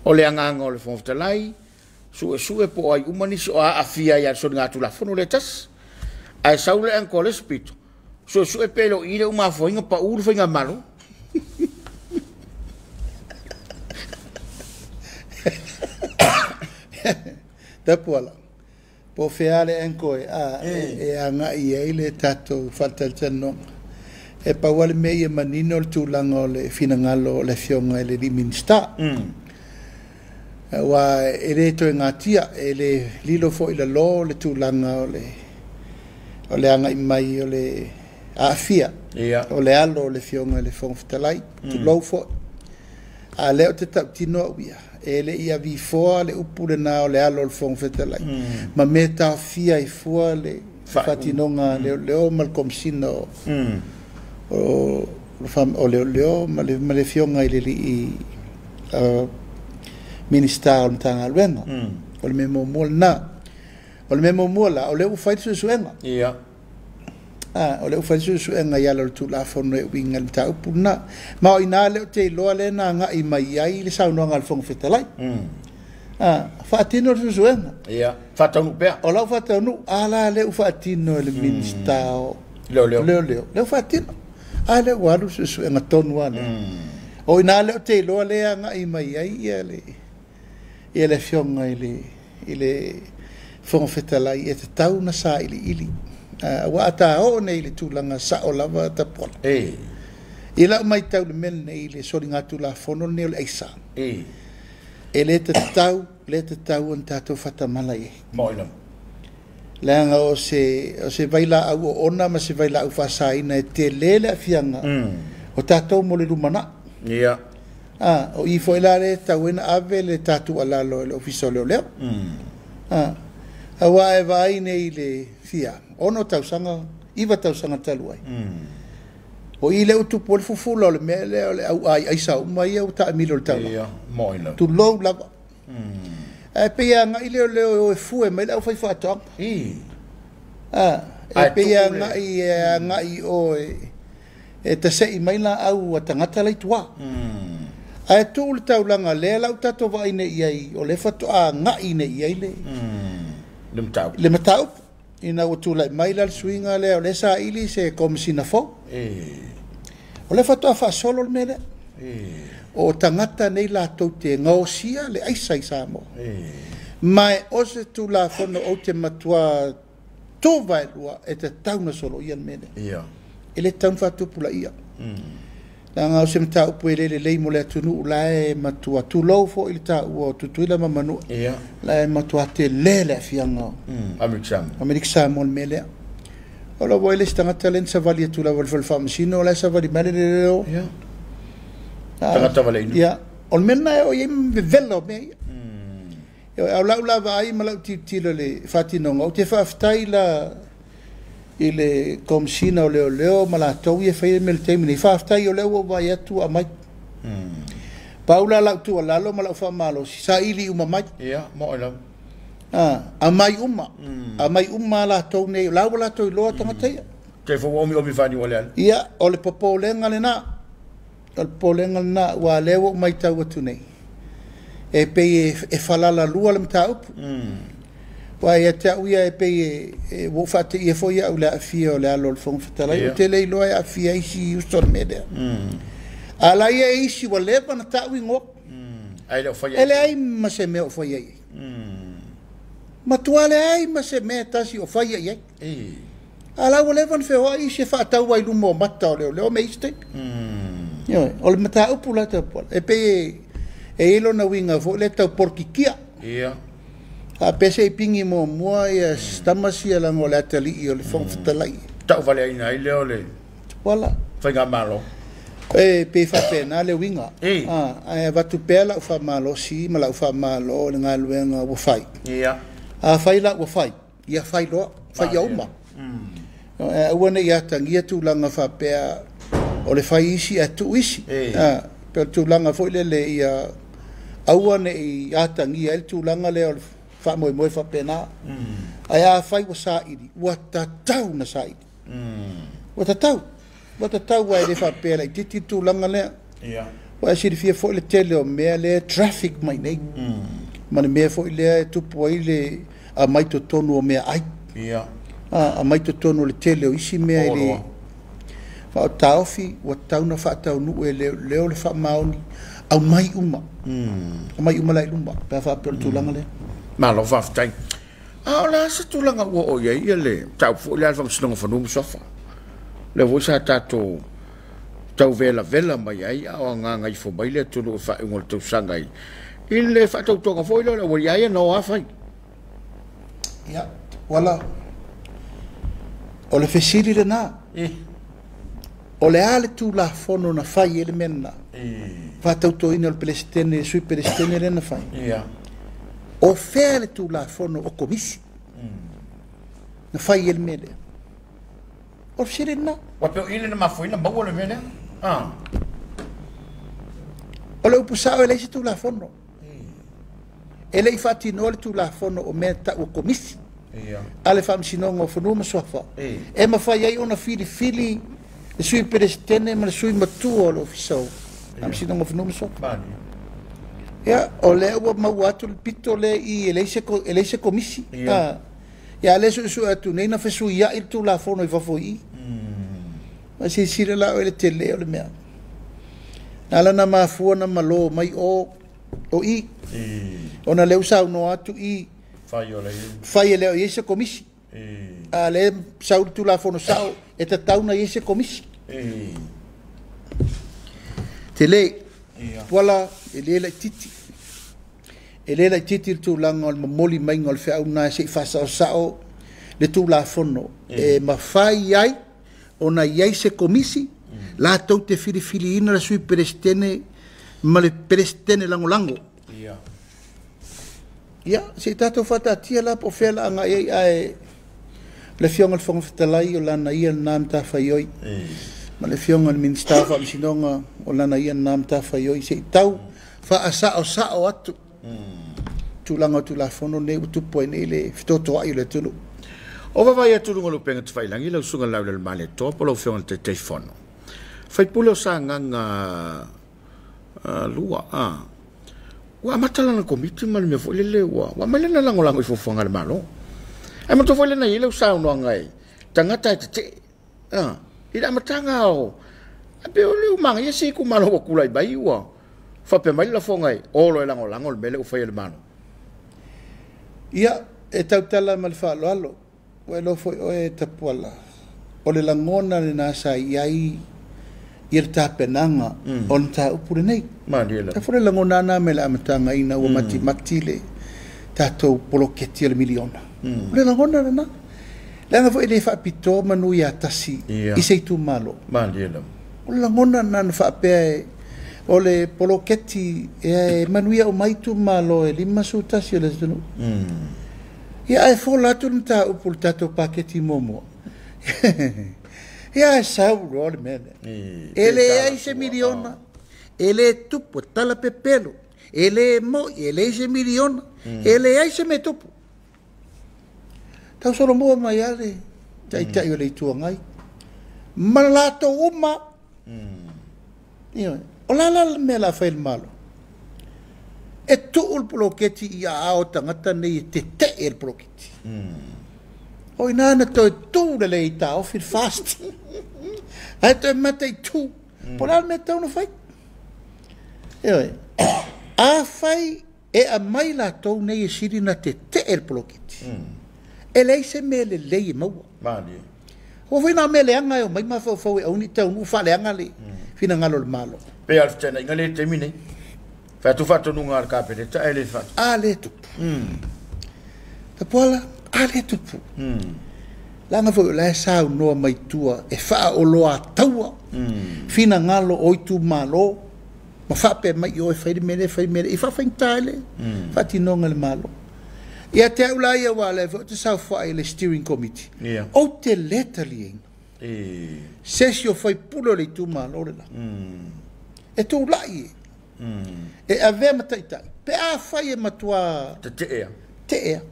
[SPEAKER 2] O le agaga o le Fofoga Fetalai, suesue po o ai uma nisi o aafia ai i le soligatulafono lea e tasi. Ae sau le angle a le isi pito, suesue pe le o i le umafoina pau le faigamalo.
[SPEAKER 3] Tapuala, po o fea le angle e agai i ai le tatou faatalatalanoaga. E pau lava le mea ia manino le tulaga o le finagalo o le Afioga i le alii Minisita. Aua e le toe gatia, e le lilo foi i lalo le tulaga o le agai mai o le aafia, o le alo o le Afioga i le Fofoga Fetalai, tulou foi. A lea ou te tautino au ia, e le i avifoa le upu lena o le alo o le Fofoga Fetalai, ma mea taofia ai fua le faatinoga a leoleo ma le Komesina o leoleo ma le Afioga i le alii Minisita o le Matagaluega. O le mea muamua lena. O le mea muamua la, o lea ua fai le suesuega. O lea ua fai le suesuega i ala o le Tulafono e uiga i le mataupu lena. Ma o ina lea ou te iloa lea na agai mai ai le saunoaga a le Fofoga Fetalai. Faatino le suesuega.
[SPEAKER 2] Faataunuu pea.
[SPEAKER 3] O lau faataunuu, a la lea ua faatino e le Minisita o
[SPEAKER 2] Leoleo.
[SPEAKER 3] Leoleo. Lea ua faatino. A lea ua alu le suesuega tonu lava lea. O ina lea ou te iloa lea agai mai ai ia le Afioga i le Fofoga Fetalai e tatau na sailiili. Aua a ta oo nei i le tulaga sao lava Tapuala. I lau matau i le mea lenei i le soligatulafono lenei o le aisa. E le tatau, le tatau ona tatou faatamala i ai.
[SPEAKER 2] Moi lava.
[SPEAKER 3] Leaga o se vailaau oona ma se vailaau faasaina e tele le aafiaga o tatou mo le lumanai. O i foi la lea e tatau ai ona ave le tatou alalo i le Ofisa o Leoleo. Aua e vaai nei i le fia, 6 tausaga, 9 tausaga talu ai. O i lea ua tupu ai le fufula o le mea lea o le au ai aisa uma ia ua taamilo i le taulaga.
[SPEAKER 2] Moi lava.
[SPEAKER 3] Tulou lava. Ae pei e agai leoleo e o e fue mai le aufaifaatoaga. E pei e agai o e tasei mai laau a tagata lai tua. Ae tuu le taulaga lea lau tatou vaai nei i ai, o lea faatoa agai nei i ai le mataupu. Ina ua tulai mai la le suiga lea o lea saili se komesina fou. O lea faatoa faasolo le mea lea. O tagata nei latou te gaosia le aisa i Samoa. Ma e o se Tulafono ou te matua tuvaelua e tatau na soloia le mea lea. E le tatau na faatupulaia. Leaga o se mataupu e le lelei mo le atunuu la e matua tulou foi le taua o Tutuila ma Manua. La e matua tele le aafiaga o Amerika Samoa le mea lea. O lau foi le isi tagata lea na savali atu lava i le fale faamasino, o la e savali mai le leoleo.
[SPEAKER 2] Tagata valeina.
[SPEAKER 3] O le mea lena e oo i ai vevela o mea ia. Ioe, a o lau la vaai ma lau tilotilo i le faatinoga, ou te faafetai la i le Komesina o Leoleo ma latou ia e faia le mea i le taimi nei. Faafetai o lea ua ou vaai atu ua aumai. Pau la lau tuualalo ma lau faamalosi, saili uma mai.
[SPEAKER 2] Ia, mo'o lava.
[SPEAKER 3] Aumai uma. Aumai uma latou nei, o la ua latou iloa tagata ia.
[SPEAKER 2] Te fo omi omi fani wale ale.
[SPEAKER 3] Ia, o le popolega lena. O le popolega lena, ua lea ua ou matau atu nei. E pei e falalalua le mataupu. Ua ia te au ia e pei e ua ou faateia foi au i le aafia o le alo o le Fofoga Fetalai. Ou te le iloa e aafia isi uso o le mea lea. A la ia e isi ua leva na tau igoa.
[SPEAKER 2] Ai le o fai
[SPEAKER 3] E leai ma se mea o fai ai. Matua leai ma se mea tasi o fai ai. A la ua leva na feoai isi e faatau ai luma o mata o leoleo me isi taimi. Ioe, o le mataupu la tapuala. E pei e i lona uiga foi lea tau polokikia.
[SPEAKER 2] Ia.
[SPEAKER 3] A pese i pingi muamua ia tama sia laga o le atalii o le Fofoga Fetalai.
[SPEAKER 2] Tau vale aina ai lea o le
[SPEAKER 3] Wala.
[SPEAKER 2] faiga malo.
[SPEAKER 3] E pei faapena le uiga.
[SPEAKER 2] E.
[SPEAKER 3] Ae avatu pea lau faamalosi ma lau faamalo i le galuega ua fai.
[SPEAKER 2] Ia.
[SPEAKER 3] A fai la ua fai, ia fai loa, fai ia uma. E aua ne i atagia tulaga faapea o le fai isi ae tuu isi. Pe o le tulaga foi lele ia aua ne i atagia ai le tulaga lea o le faamoemoe faapena. Ae a fai ua saili, ua tatau na saili. Ua tatau. Ua tatau ai le faapea laitiiti le tulaga lea.
[SPEAKER 2] Ia.
[SPEAKER 3] Ua e silafia foi le tele o mea lea traffic mai nei. Ma le mea foi lea e tupu ai le aumai totonu o meaai.
[SPEAKER 2] Ia.
[SPEAKER 3] Aumai totonu o le tele o isi mea i le faataofi ua tatau na faataunuu e leoleo le faamaoni aumai uma. Aumai uma la i luma pe a faapea o le tulaga lea.
[SPEAKER 2] Malo faafetai. A o le a se tulaga ua oo i ai ia le mataupu foi lea a le Faamasinoga o Fanua ma Suafa. Lea foi sa tatou tau velavela mai ai a o agagaifo mai le atunuu i faaiuga o le tausaga i le faatautoga foi lea o le aualiiaia ia na o a fai.
[SPEAKER 3] Ia, wala o le fesili lena. O le a le Tulafono na fai ai le mea lena. Faatautoina o le Peresetene, le Sui Peresetene lea na fai.
[SPEAKER 2] Ia.
[SPEAKER 3] O fea le Tulafono o Komisi na fai ai le mea lea. O le fesili lena.
[SPEAKER 2] Ua pe o ile na mafuina maua le mea lea.
[SPEAKER 3] O le upu sao e leai se Tulafono. E le i faatinoa le Tulafono o mea tau o Komisi.
[SPEAKER 2] Ia.
[SPEAKER 3] A le Faamasinoga o Fanua ma Suafa. E mafai ai ona filifili le Sui Peresetene ma le Sui Matua o le Ofisa o Faamasinoga o Fanua ma Suafa.
[SPEAKER 2] Mani.
[SPEAKER 3] Ia, o lea ua maua atu le pito lea i e leai se Komisi.
[SPEAKER 2] Ia.
[SPEAKER 3] Ia lea suesue atu nei na fesuiai le Tulafono i fafo i i. Ma silasila la oe le tele o le mea. Na ala na mafua na malo mai o i. Ona lea ua saunoa atu i
[SPEAKER 2] Fai o le
[SPEAKER 3] fai e lea o i ai se Komisi. A lea sau le Tulafono sao e tatau na i ai se Komisi. Tele.
[SPEAKER 2] Ia.
[SPEAKER 3] Wala e le laitiiti. E le laitiiti le tulaga o le momoli maiga o le feau na se i faasaosao le Tulafono. E mafai ai ona i ai se Komisi latou te filifiliina le Sui Peresetene ma le Peresetene lagolago.
[SPEAKER 2] Ia.
[SPEAKER 3] Ia, se i tatou faataatia la po o fea la agai ai ae le Afioga i le Fofoga Fetalai o lana ia lena matafaioi. Ma le Afioga i le Minisita o Faamasinoga o lana ia lena matafaioi se i tau faasaosao atu tulaga o Tulafono nei ua tupu ai nei le fetotoai o le atunuu.
[SPEAKER 2] O vavaai atu luga o le upega tafailagi lau susuga Laulele Malietoa po o lau Afioga i le Taitaifono. Faipule o Sagaga 2. Ua amata lana komiti ma le mea foi lele ua aumai lana lagolago i fuafuaga a le Malo. Ae matua foi lena i ai lau saunoaga e tagata e tetee. I le amataga o a pe o le umaga ia se itumalo ua tulai mai ua faapea mai le lafoga e olo e lagolago le mea lea ua fai e le Malo.
[SPEAKER 3] Ia, e tautala ma le faaaloalo, ua iloa foi oe e Tapuala, o le lagona lena sa i ai ia le tapenaga o le mataupu lenei.
[SPEAKER 2] Malie lava.
[SPEAKER 3] E foi le lagona na me le amataga ina ua matimati le tatou poloketi o le miliona. O le lagona lena. Leaga foi e le faapitoa manu ia tasi
[SPEAKER 2] Ia.
[SPEAKER 3] i se itumalo.
[SPEAKER 2] Malie lava.
[SPEAKER 3] O le lagona lena na faapea e O le poloketi e manuia uma ai itumalo e 51 o le atunuu. Ia ae fola atu le mataupu i le tatou paketi muamua. Ia ae sau loa le mea lea. E leai se miliona, e le tupu, e tala pepelo, e le moi, e leai se miliona, e leai se mea e tupu. Tausolomua mai lava le Taitai o le Itu Agai ma latou uma. Ioe. O le a la le mea o le a fai e le Malo? E tuu le poloketi i aao o tagata nei e tetee i le poloketi. O i ina na toe tu lelei ai taofi le FAST. Ae toe mataitu po o le a le mea e tatau ona fai. Ioe. Afai e aumai latou nei e sili ona tetee le poloketi, e leai se mea lelei e maua.
[SPEAKER 2] Malie.
[SPEAKER 3] Ua foi na o mea leaga e omai mafaufau e aua ne i taunuu faaleaga le finagalo o le Malo.
[SPEAKER 2] Pe a o le fetuunaiga lea i le taimi nei. Fai atu faatonuga a le Kapeneta ae le faatu.
[SPEAKER 3] A lea e tupu. Tapuala, a lea e tupu. Leaga foi o la e saunoa mai tua e faaoloataua finagalo o itumalo ma faapea mai i o e fai le mea lea, fai le mea lea, i faafaigata ai le faatinoga e le Malo. Ia te au la ia, aua o lea foi ou te saofai i le steering committee, ou te le taliaina se isi o faipule o le itumalo le la e tulai e avea ma taitai pe afai e matua
[SPEAKER 2] tetea.
[SPEAKER 3] Teea.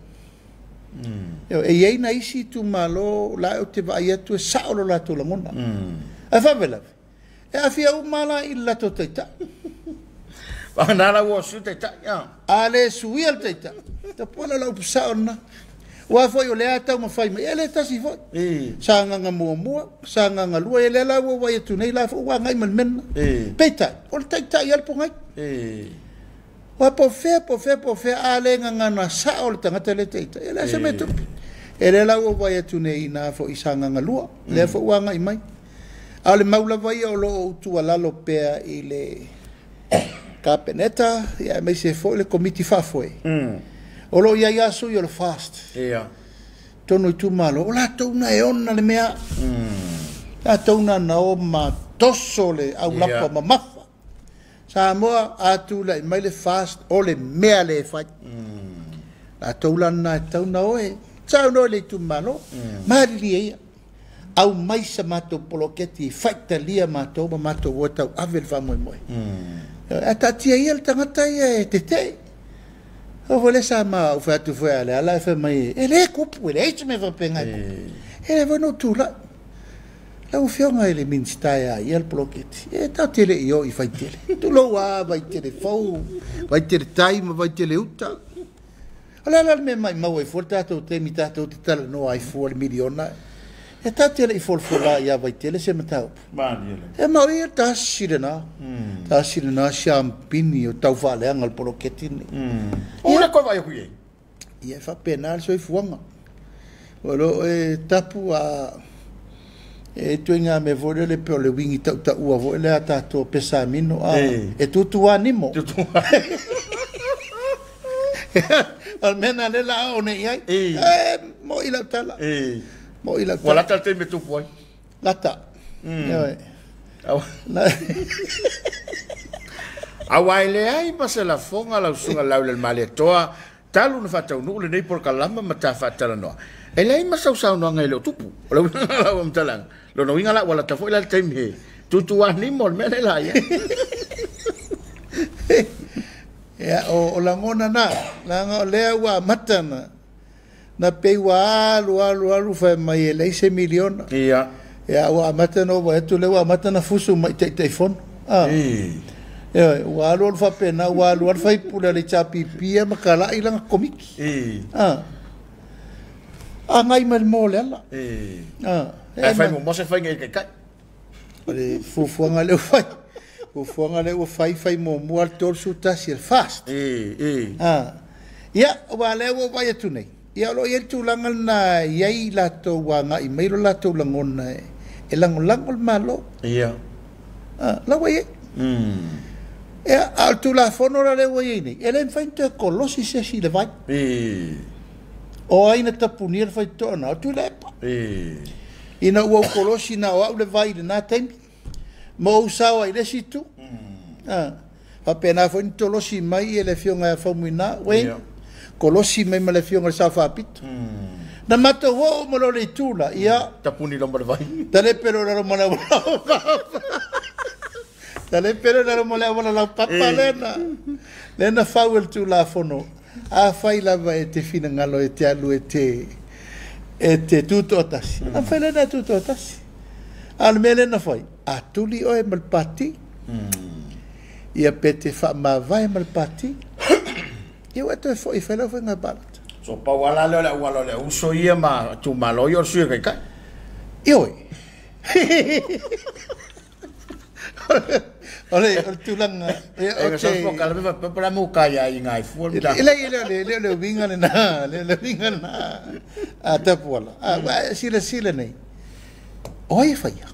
[SPEAKER 3] E i ai nai isi itumalo la ou te vaai atu e sao lo latou lagona. Ae faalavelave, e aafia uma la i le latou taitai.
[SPEAKER 2] Vagana la ua sui taitai.
[SPEAKER 3] A le suia le taitai, tapuala la upu sao lena. Aua foi o lea e taumafai mai, e le tasi foi. Sagaga muamua, Sagaga lua, ia lea la ua vaai atu nei la foi ua agai ma le mea lena. Peitai, o le taitai lava le pogai. Aua po o fea, po o fea, po o fea, a le gagana sao le tagata lea e taitai, e leai se mea e tupu. E lea la ua vaai atu nei i ina foi i Sagaga lua, lea foi ua agai mai. A o le mau lava ia o lo o ou tuualalo pea i le Kapeneta, ia aemaise foi le Komiti Faafoe. O lo o i ai lava sui o le FAST totonu o itumalo, o latou na e ona le mea. Latou na na o ma toso le aulapa mamafa. Samoa, a tulai mai le FAST, o le mea lea e fai. Latou la na e tatau ona o e saunoa i le itumalo, malilie ia, aumai sa matou poloketi e faitalia matou ma matou o e tauave le faamoemoe. Ae taatia ia le tagata ia e tetee. O foi lea sa ma ou fai atu foi a Leala e fai mai e le tupu, e leai se mea faapena e tupu. E le foi na ou tulai. Lau Afioga i le Minisita e a ia le poloketi, e tatou te le i o i Vaitele. Tulou a Vaitele fou, Vaitele tai ma Vaitele uta. O le a la le mea maimau ai fua le tatou taimi tatou te talanoa ai fua i le miliona? E tatou te le i folafola ia Vaitele se mataupu. E mau ia tasi lena, tasi lena siampini o tau faaleaga le poloketi lenei.
[SPEAKER 2] O le koe vaai aku i ai?
[SPEAKER 3] Ia e faapena le soifuaga. O lo o e tapu a e ituaiga mea foi lele pei o le uigi tautaua foi lea a tatou Pesamino a e tutu nimo. O le mea lena lea o le a oo nei i ai. E moi lau tala. Moi lau tala.
[SPEAKER 2] Ua lata le taimi e tupu ai.
[SPEAKER 3] Lata. Ioe.
[SPEAKER 2] Aua e leai ma se lafoga lau susuga Laulelmalietoa talu ona faataunuu lenei polokalama ma ta faatalanoa. E leai ma sau saunoaga e le o tupu. O le uiga o lau faamatalaga, lona uiga la ua lata foi la le taimi e tutu lava nimo le mea lea la i ai.
[SPEAKER 3] Ia, o lagona na, leaga o lea ua amata na, na pei ua alu, alu, alu fai mai e leai se miliona.
[SPEAKER 2] Ia.
[SPEAKER 3] Ia, ua amata ona ou vaai atu lea ua amata ona fusu mai i Taitaifono. A. Ioe, ua alu alu faapena, ua alu lava le faipule a le HRPP ia ma talai lana Komiti. A. Agai mai le moa o le ala. A.
[SPEAKER 2] Ae fai muamua se faiga i le Taitai.
[SPEAKER 3] O le fuafuaga lea ua fai, fuafuaga lea ua fai, fai muamua le 31 e le FAST. A. Ia, aua o lea ua ou vaai atu nei, ia o lo o i ai le tulaga lena e i ai i latou ua agai mai lo latou lagona e lagolago le Malo.
[SPEAKER 2] Ia.
[SPEAKER 3] A, la ua i ai. Ia, a o le Tulafono la lea ua i ai nei, e le mafai ona toe kolosi se isi i le vai. O ai na tapunia le faitotoa na? O Tuilaepa. Ina ua ou kolosi na o au le vai i lena taimi, ma ou sao ai i le isi itu. Faapena foi ni tolosi mai e le afioga ia Faumuina Wayne, kolosi mai ma le afioga i le Sao Faapito. Na matou oo uma loa i le itu la, ia.
[SPEAKER 2] Tapuni loa ma le vai.
[SPEAKER 3] Talepe loa i lalo ma le auala laupapa. Talepe loa i lalo ma le auala laupapa lea na, lea na fau e le Tulafono. Afai lava e te finagalo e te alu e te, e te tutoatasi, ona fai lea na tutoatasi. A o le mea lea na fai, a tuli oe ma le pati, ia pe te faamavae ma le pati, ia ua e toe foi e fai lau faiga palota.
[SPEAKER 2] So pau lava la lea o le auala o le uso ia ma itumalo ia o le sui taitai.
[SPEAKER 3] Ioe. O le tulaga
[SPEAKER 2] e o te pala mo ka ia i ngai fua
[SPEAKER 3] le e le o le uiga lena, le o le uiga lena a Tapuala. A silasila nei, o ai e faia?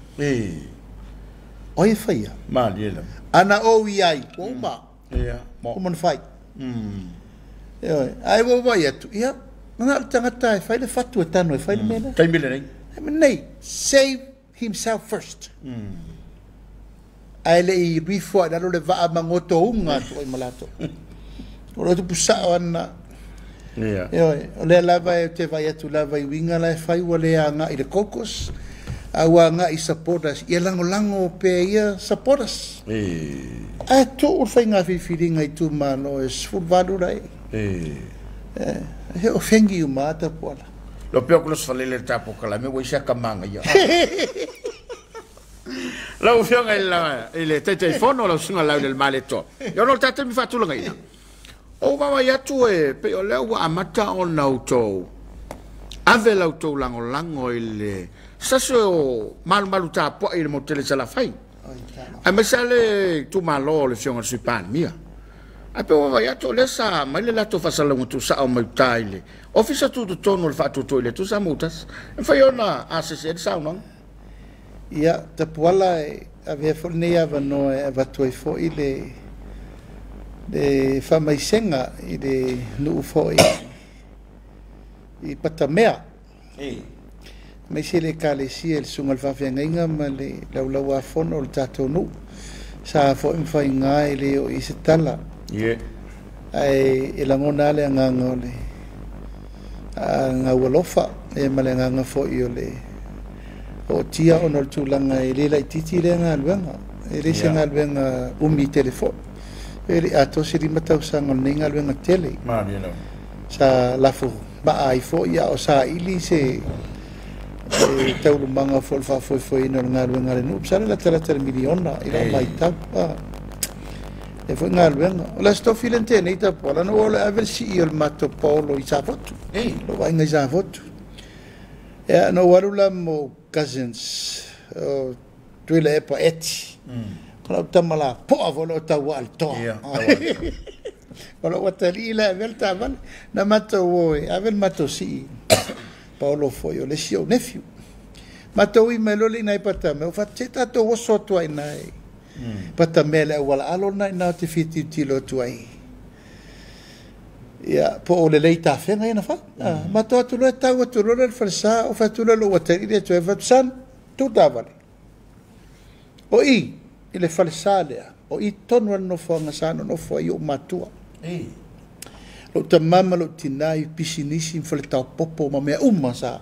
[SPEAKER 3] O ai e faia?
[SPEAKER 2] Malie lava.
[SPEAKER 3] Ana ou i ai, ua uma.
[SPEAKER 2] Ia.
[SPEAKER 3] Uma ona fai. Ioe. Ae ua ou vaai atu, ia, na o le tagata e fai le fatu e tano e fai le mea lea.
[SPEAKER 2] Taimi lenei.
[SPEAKER 3] Taimi lenei. Save himself first. Ae le i rifo i lalo le vaa ma gotouga atu ai ma latou. O lo tupu sao ana.
[SPEAKER 2] Ia.
[SPEAKER 3] Ioe, o lea lava e te vaai atu lava i uiga la e fai ua le agai i le caucus, a ua agai i supporters, ia lagolago pea ia supporters. Ae tuu le faiga filifiliga i itumalo e 18 la e. E o fengi uma a Tapuala.
[SPEAKER 2] Lo pea ku los falele tapo kala me ua isa ka manga ia. Lau Afioga i le Taitaifono, lau Susuga Laulele Malietoa, ia ona o le tatou taimi faatulagaina, o ou vaavaai atu e pei o lea ua amata ona outou ave la outou lagolago i le se tasi o malumalu tapuai i le motu tele i Salafai, aemaise lava le itumalo o le Afioga i le Sui Palemia. Ae pei ua vaavaai atu o lea sa aumai le latou faasalalauga tuusao mai uta i le Ofisa Tutotonu o le Faatuatua i le Atua Samoa Tasi. E mafai ona asese ai le saunoaga.
[SPEAKER 3] Ia, Tapuala, e avea foi lenei avanoa e avatu ai foi le le faamaisega i le nuu foi i Patamea, aemaise le Ekalesia i le Susuga i le Faafeagaiga ma le Laulauafono o le tatou nuu. Sa foi ma faiga e le oo i ai se tala. Ae e lagona lava le agaga o le gaualofa ma le agaga foi o le ootia ona o le tulaga e le laitiiti lea galuega. E le se galuega umi tele foi. E le i atoa se 5 tausaga o lenei galuega tele. Sa lafo maa ai foi a o saili se taualumaga foi o le faafoefoeina o le galuega a le nuu. Masalo e latalata i le miliona i lau matau. Lea foi galuega. O le Aso Tofi lea na tea nei Tapuala, na ou alu e ave le sii o le matou paolo i Safotu. Lou aiga i Safotu. Ia, na ou alu la ma ou cousins, o Tuilaepa Eti. O lau tama lapoa foi o loo tauaa i le toa. O lou atalii la e avea le taavale. Na matou o e ave le matou sii paolo foi o le isi ou nephew. Matou ui mai loa lea i ina i Patamea, ua fai atu, se tatou oso atu ai i ina i Patamea i le auala alo lena i ina ou te fia tilotilo atu ai. Ia, po o lelei tafega ia na fai. Matou atu loa, tau atu loa le falesa, ou fai atu loa i lou atalii lea e toe fai atu, son, tuu taavale. O i, i le falesa lea, o i tonu lava le nofoaga sa nonofo ai ou matua. Lou tama ma lou tina i pisinisi ma faletaopopo ma mea uma sa.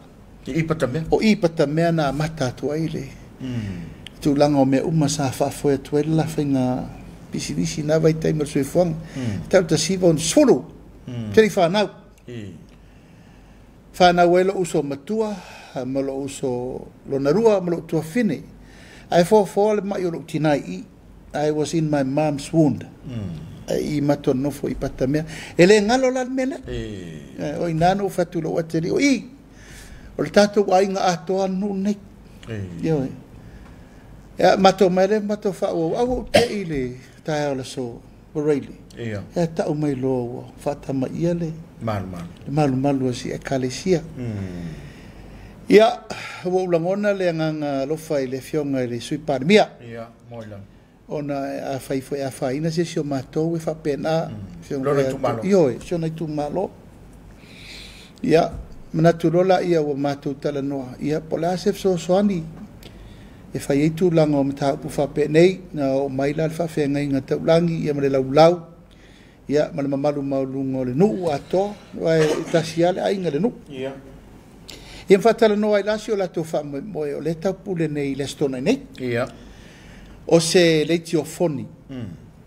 [SPEAKER 2] I Patamea?
[SPEAKER 3] O i Patamea na amata atu ai le tulaga o mea uma sa faafoe atu ai le la faiga pisinisi i na vaitaimi o le soifuaga. E tau 1960, te le i fanau. Fanau ai lou uso matua ma lou uso lona lua ma lou tuafafine. Ae foafoa le mai o lou tina i i. I was in my mom's wound. I matou nofo i Patamea. E le galo la le mea lea. O i ina na ou fai atu i lou atalii, o i, o le tatou aiga atoa le nuu lenei. Ioe. Ia, matou omai lea matou faaauau. Ae ua ou te i le taeao o le aso Varaile. Ia tau mai loa ua faatamaia le malumalu a si Ekalesia. Ia, ua ou lagona le agaga alofa i le Afioga i le Sui Palemia. Ona afai foi e afaina se isi o matou e faapena. Ioe, si ona itumalo. Ia, manatu loa laia ua matou talanoa, ia po o le a se fesoasoani E fai ai tulaga o mataupu faapenei na oo mai la le faafeagaiga taulagi ia ma le laulau ia ma le mamalu maualuga o le nuu atoa aua e tasi lava le aiga i le nuu.
[SPEAKER 2] Ia.
[SPEAKER 3] Ia ma faatalanoa ai la si o latou faamoemoe o lea e taupule nei i le Aso Toonai nei.
[SPEAKER 2] Ia.
[SPEAKER 3] O se leitiofoni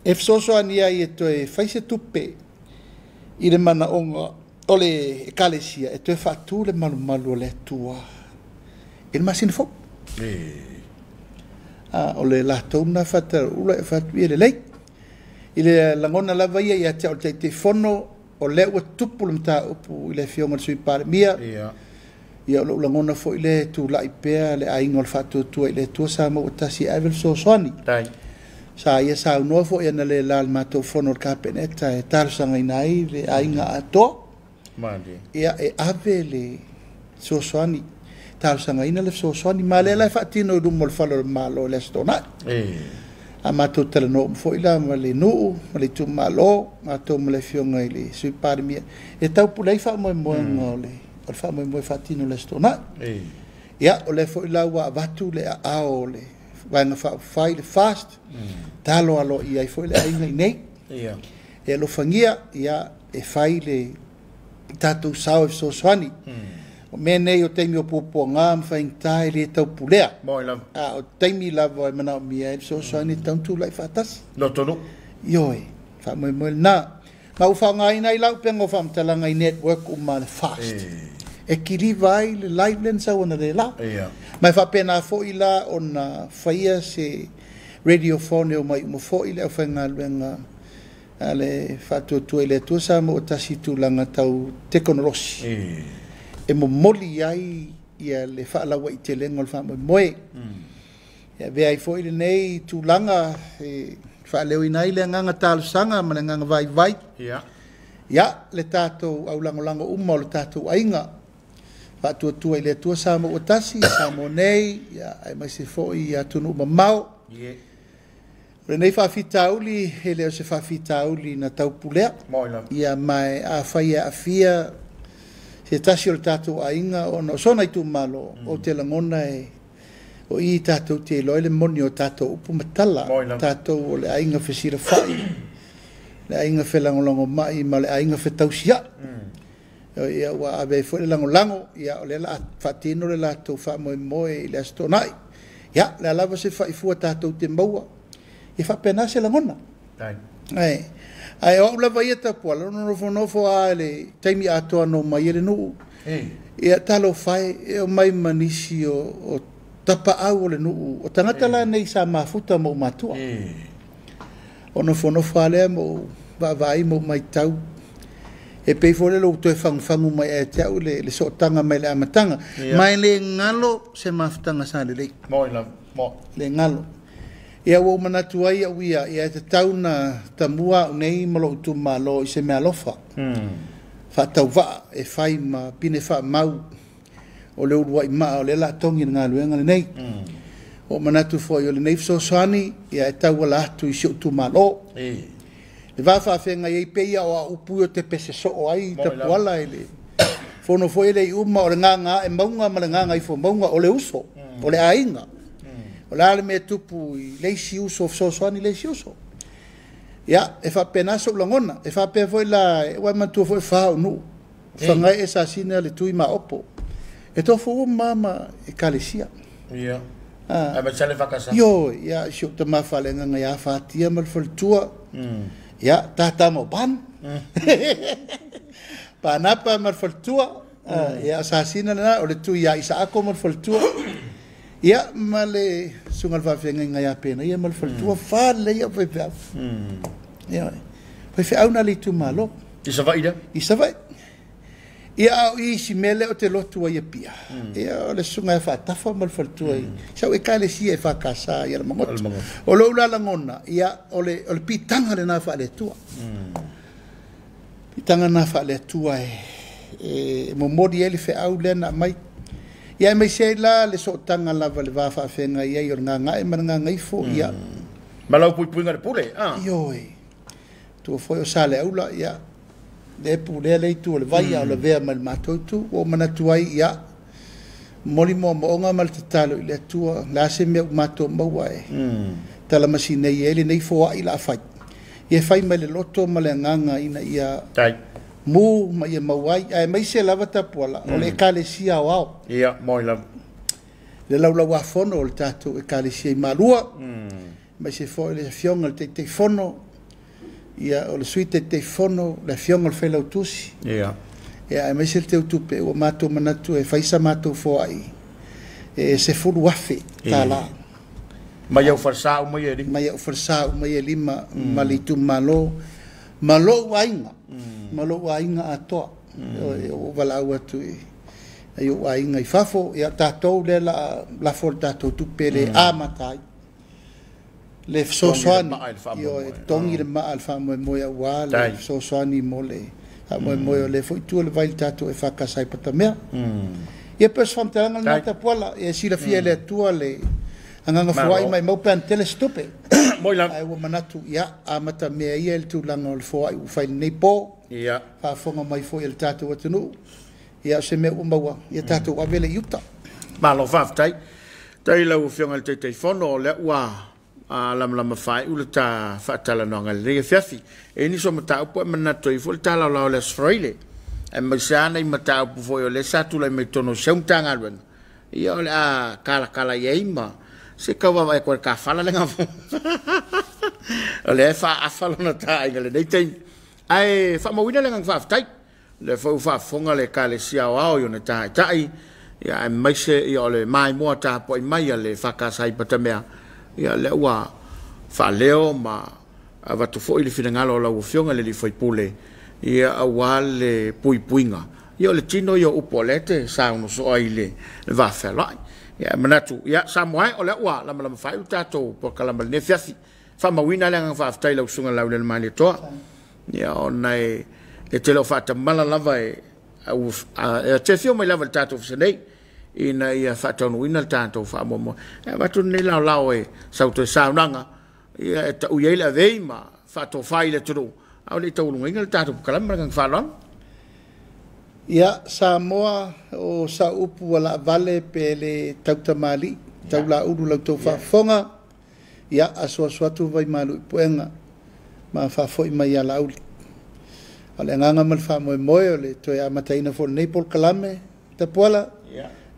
[SPEAKER 3] e fesoasoani ai e toe fai se tupe i le manaoga o le Ekalesia e toe faatu le malumalu o le Atua i le masina fou. O le latou lena faatalaula e fai atu ia lelei. I le lagona lava ia ia te au o le Taitaifono, o lea ua tupu le mataupu i le Afioga i le Sui Palemia.
[SPEAKER 2] Ia.
[SPEAKER 3] Ia o lou lagona foi lea e tulai pea le aiga o le Faatuatua i le Atua Samoa ua tasi e ave le fesoasoani.
[SPEAKER 2] Tai.
[SPEAKER 3] Sa ia saunoa foi analeila i le matou fono o le Kapeneta e talosagaina ai le aiga atoa.
[SPEAKER 2] Malie.
[SPEAKER 3] Ia e ave le fesoasoani, talosagaina le fesoasoani. Ma lea la e faatino i luma o le fale o le Malo i le Aso Toonai. A matou talanoa uma foi la ma le nuu, ma le itumalo, matou ma le Afioga i le Sui Palemia, e taupule ai faamoemoega o le faamoemoe faatino i le Aso Toonai. Ia, o lea foi la ua avatu le aao o le Vaega Faaupufai, le FAST, talo aloaia ai foi le aiga i inei.
[SPEAKER 2] Ia.
[SPEAKER 3] E alofagia, ia, e fai le tatou sao e fesoasoani. O mea nei o taimi o puapuaga ma faigata e le taupulea.
[SPEAKER 2] Moi lava.
[SPEAKER 3] A o taimi lava e manaomia ai le fesoasoani e tatau ona tulai faatasi.
[SPEAKER 2] Lotonuu.
[SPEAKER 3] Ioe, faamoemoe lena. Ma ua faaaogaina ai la upega o faamatalaga i network uma a le FAST. E kiliva ai le live lea na sau analeila.
[SPEAKER 2] Ia.
[SPEAKER 3] Ma e faapena foi la ona faia se radiophone e omai uma foi le aufaigaluega a le Faatuatua i le Atua Samoa ua tasi i tulaga tau tekonolosi. E momoli ai ia le faalauaitelega o le faamoemoe. E avea ai foi lenei tulaga e faaleoina ai le agaga talosaga ma le agaga vaivai.
[SPEAKER 2] Ia.
[SPEAKER 3] Ia, le tatou aulagolago uma o le tatou aiga. Faatuatua i le Atua Samoa ua tasi, Samoa nei, ia, aemaise foi i atunuu mamao.
[SPEAKER 2] Ie.
[SPEAKER 3] O lenei faafitauli, e le o se faafitauli na taupulea.
[SPEAKER 2] Moi lava.
[SPEAKER 3] Ia, ma e afai e aafia se tasi o le tatou aiga ona o sona itumalo, ou te lagona e o i tatou te iloa ai le moni o tatou upu ma tala.
[SPEAKER 2] Moi lava.
[SPEAKER 3] Tatou o le aiga fesilafai, le aiga felagolagomai ma le aiga fetausiai. Ia, ua ave ai foi le lagolago, ia, o lea la faatino le latou faamoemoe i le Aso Toonai. Ia, le a lava se faifua tatou te maua, ia faapena se lagona.
[SPEAKER 2] Tai.
[SPEAKER 3] Ae, ae o au lava ia Tapuala, ona nofonofo lava i le taimi atoa na omai ai le nuu. Ia, talofa e, e omai ma nisi o tapaau o le nuu. O tagata la nei sa mafuta ma ou matua. O nofonofo lava lea ma ou vaavaai ma ou matau. E pei foi lele ua toe fagufagu mai ia te au le sootaga mai le amataga.
[SPEAKER 2] Ia.
[SPEAKER 3] Ma e le galo se mafutaga sa lelei.
[SPEAKER 2] Moi lava, moi.
[SPEAKER 3] Le galo. Ia ua ou manatu ai au ia, ia e tatau na tamua au nei ma lou itumalo i se meaalofa. Faatauvaa e fai ma pine faamau o le uluai maa o lea o le a togi i le galuega lenei. Ua ou manatu foi o lenei fesoasoani, ia e tauala atu i si ou itumalo. Le va faafeagai ai pei ia o au upu ia ou te pese soo ai Tapuala i le fono foi le i uma o le gaga ae mauga ma le gaga ifo mauga o le uso, o le aiga. O le a le mea e tupu i le isi uso fesoasoani i le isi uso. Ia, e faapena sou lagona. E faapea foi la, ua e manatua foi fa o nuu. Whangai e sasina le tui ma opo. E tofu uma ma ekalesia.
[SPEAKER 2] Ia. Ai ma sale whakasa.
[SPEAKER 3] Io, ia, si o te mawhale ngā ia whātia ma le whaletua. Ia, tātā mau pan. Pānapa ma le whaletua. Ia, sasina le nā, o le tui ia Isaako ma le whaletua. Ia, ma le sunga le whawhenga ngā ia pēna. Ia, ma le whaletua, whāle ia whaiwheau. Ia, whaiwheau nā le itu malo.
[SPEAKER 2] I Savaii da?
[SPEAKER 3] I Savaii. Ia, au i si mele o te lotu ai e pia. Ia, o le sunga e whaatafa ma le whaletua i. Sau e kāle si e whakasa i ala mangoto.
[SPEAKER 2] Ala mangoto.
[SPEAKER 3] O lo ula langona, ia, o le pitanga le nā whaale tua. Pitanga nā whaale tua e momori e le wheau le nā mai. Ia, e mai se la le sootanga lava le vā whaawhenga ia i o le ngā ngae ma le ngā ngaifo, ia.
[SPEAKER 2] Ma lau pui puinga le pule, ah.
[SPEAKER 3] Ioi. Tua foi o sa le aula, ia. Le pu le le itu o le vai, o le vea mai le mātou tu, o manatu ai, ia. Momoli moomooga ma le tatalo i le Atua, le a se mea ua matou maua e talamasi nei ai lenei foai la fai. Ia fai mai le loto ma le agaga ina ia mu ma ia maua ai, aemaise lava Tapuala, o le Ekalesia Aoao.
[SPEAKER 2] Ia, moi lava.
[SPEAKER 3] Le laulauafono o le tatou Ekalesia i Malua, aemaise foi le afioga i le Taitaifono, ia o le Sui Taitaifono, le afioga i le Failautusi.
[SPEAKER 2] Ia.
[SPEAKER 3] Ia, aemaise le Teutupe, ua matou manatu e fai sa matou foai e $10,000 tala.
[SPEAKER 2] Mai au falesa uma ia e lima.
[SPEAKER 3] Mai au falesa uma ia e lima, ma le itumalo, ma lou aiga, ma lou aiga atoa. Ua valaau atu i ai ou aiga i fafo, ia tatou lea la lafo le tatou tupe le amata ai. Le fesoasoani, ioe, togi le maa i le faamoemoe aua le fesoasoani mo le faamoemoe o lea foi itu o le vai i le tatou EFKS i Patamea. Ia pei o se faamatalaga lena Tapuala, ia silafia e le Atua le agaga foai mai mau pe ana tele se tupe. Ae ua manatu, ia, amata mea ia i le tulaga o le foai ua fai i lenei po, faafofoga mai foi e le tatou atunuu, ia o se mea ua maua, ia tatou ave lea i uta.
[SPEAKER 2] Malo faafetai. Faafetai i lau Afioga i le Taitaifono, o lea ua lamalama faaiu le ta faatalanoaga i lenei afiafi. E i ai nisi o mataupu e manatu ai foi le talaolao o le Aso Faraile, aemaise lava nai mataupu foi o lea sa tulai mai totonu o si au Matagaluega, ia o le a talatala i ai ma se tau vaavaai atu ai i le tafala lea. O lea e faaafa lona taaiga i lenei taimi. Ae faamauina le agaga faafetai, o lea foi ua faafofoga le Ekalesia Aoao i ona taitai, ia aemaise ia o le maimoa tapuai mai a le EFKS i Patamea, ia lea ua faaleo ma avatu foi le finagalo o lau Afioga i le sui usufono, ia aua le puipuiga, ia o le tino ia o upu o lea e te saunoa soo ai i le vafealoai. Ia manatu, ia Samoa e, o lea ua lamalama faaiu le tatou polokalame i lenei afiafi. Faamauina le agaga faafetai i lau Susuga Laulelei ia ona e te le o faatamala lava e te afio mai lava i le tatou ofisa nei ina ia faataunuuina le tatou faamoemoe. E avatu lenei laolao e sau toe saunoaga ia e taui ai le avei ma faatofa i le atunuu a o le i taualugaina le tatou polokalame. Ma le agaga faaaloalo.
[SPEAKER 3] Ia, Samoa, o sau upu ua laavale pe le tautamalii, taulaulu lau tou faafofoga, ia asuasu atu vai malu i puega ma faafoi mai ia Laauli. O le agaga ma le faamoemoe o le toe amataina foi o lenei polokalame, Tapuala,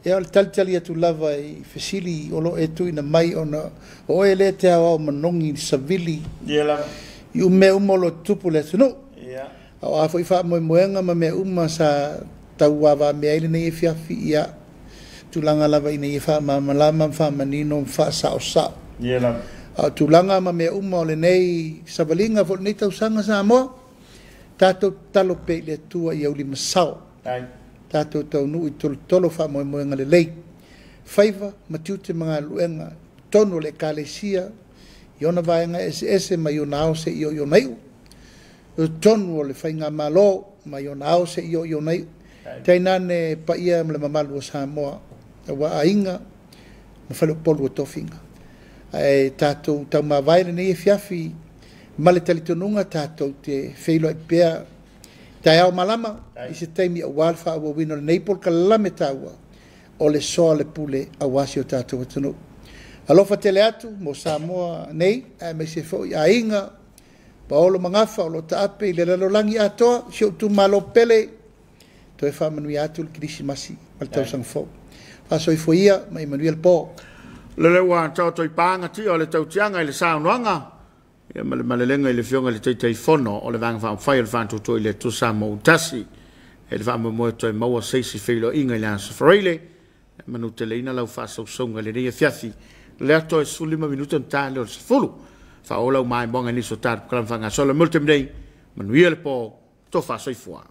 [SPEAKER 3] ia o le talitali atu lava i fesili o lo o e tuuina mai ona o oe lea e te aoao manogi i le savili i mea uma o lo o tutupu i le atunuu. A o a foi faamoemoega ma mea uma sa tauavamea ai lenei afiafi, ia tulaga lava ina ia faamalamalama ma faamanino ma faasaosao. A o tulaga ma mea uma o lenei savaliga foi o lenei tausaga Samoa, tatou tatalo pea i le Atua ia ulimasao, tatou taunuu i tolotolo faamoemoega lelei, faiva ma tiute ma galuega totonu o le Ekalesia i ona vaega eseese mai ona ao seia oo i ona iu, totonu o le faigamalo mai ona ao seia oo i ona iu, tainane paia ma le mamalu o Samoa aua aiga ma faleupolu o tofiga. Ae tatou taumavae lenei afiafi ma le talitonuga tatou te feiloai pea taeao malama i se taimi aua le faaauauina o lenei polokalame taua o le soa le pule aua si o tatou atunuu. Alofa tele atu mo Samoa nei, aemaise foi aiga paolo magafa o lo o taape i le lalolagi atoa, si ou itumalo pele, toe faamanuia atu le Kerisimasi ma le tausaga fou. Faasoifua ia ma ia manuia le po.
[SPEAKER 2] Lele ua taoto i paga tia o le tautiaga i le saunoaga ia ma le malelega i le Afioga i le Taitaifono o le Vaega Faaupufai o le Faatuatua i le Atua Samoa ua tasi e le faamoemoe toe maua se isi feiloaiga i le Aso Faraile. E manuteleina lau faasausauga i lenei afiafi. Lea toe 15 minute ona ta lea o le 10. Faaola lau maimoaga i nisi o tatou polokalame faagasolo. Mo le taimi nei, manuia le po, tofa soifua.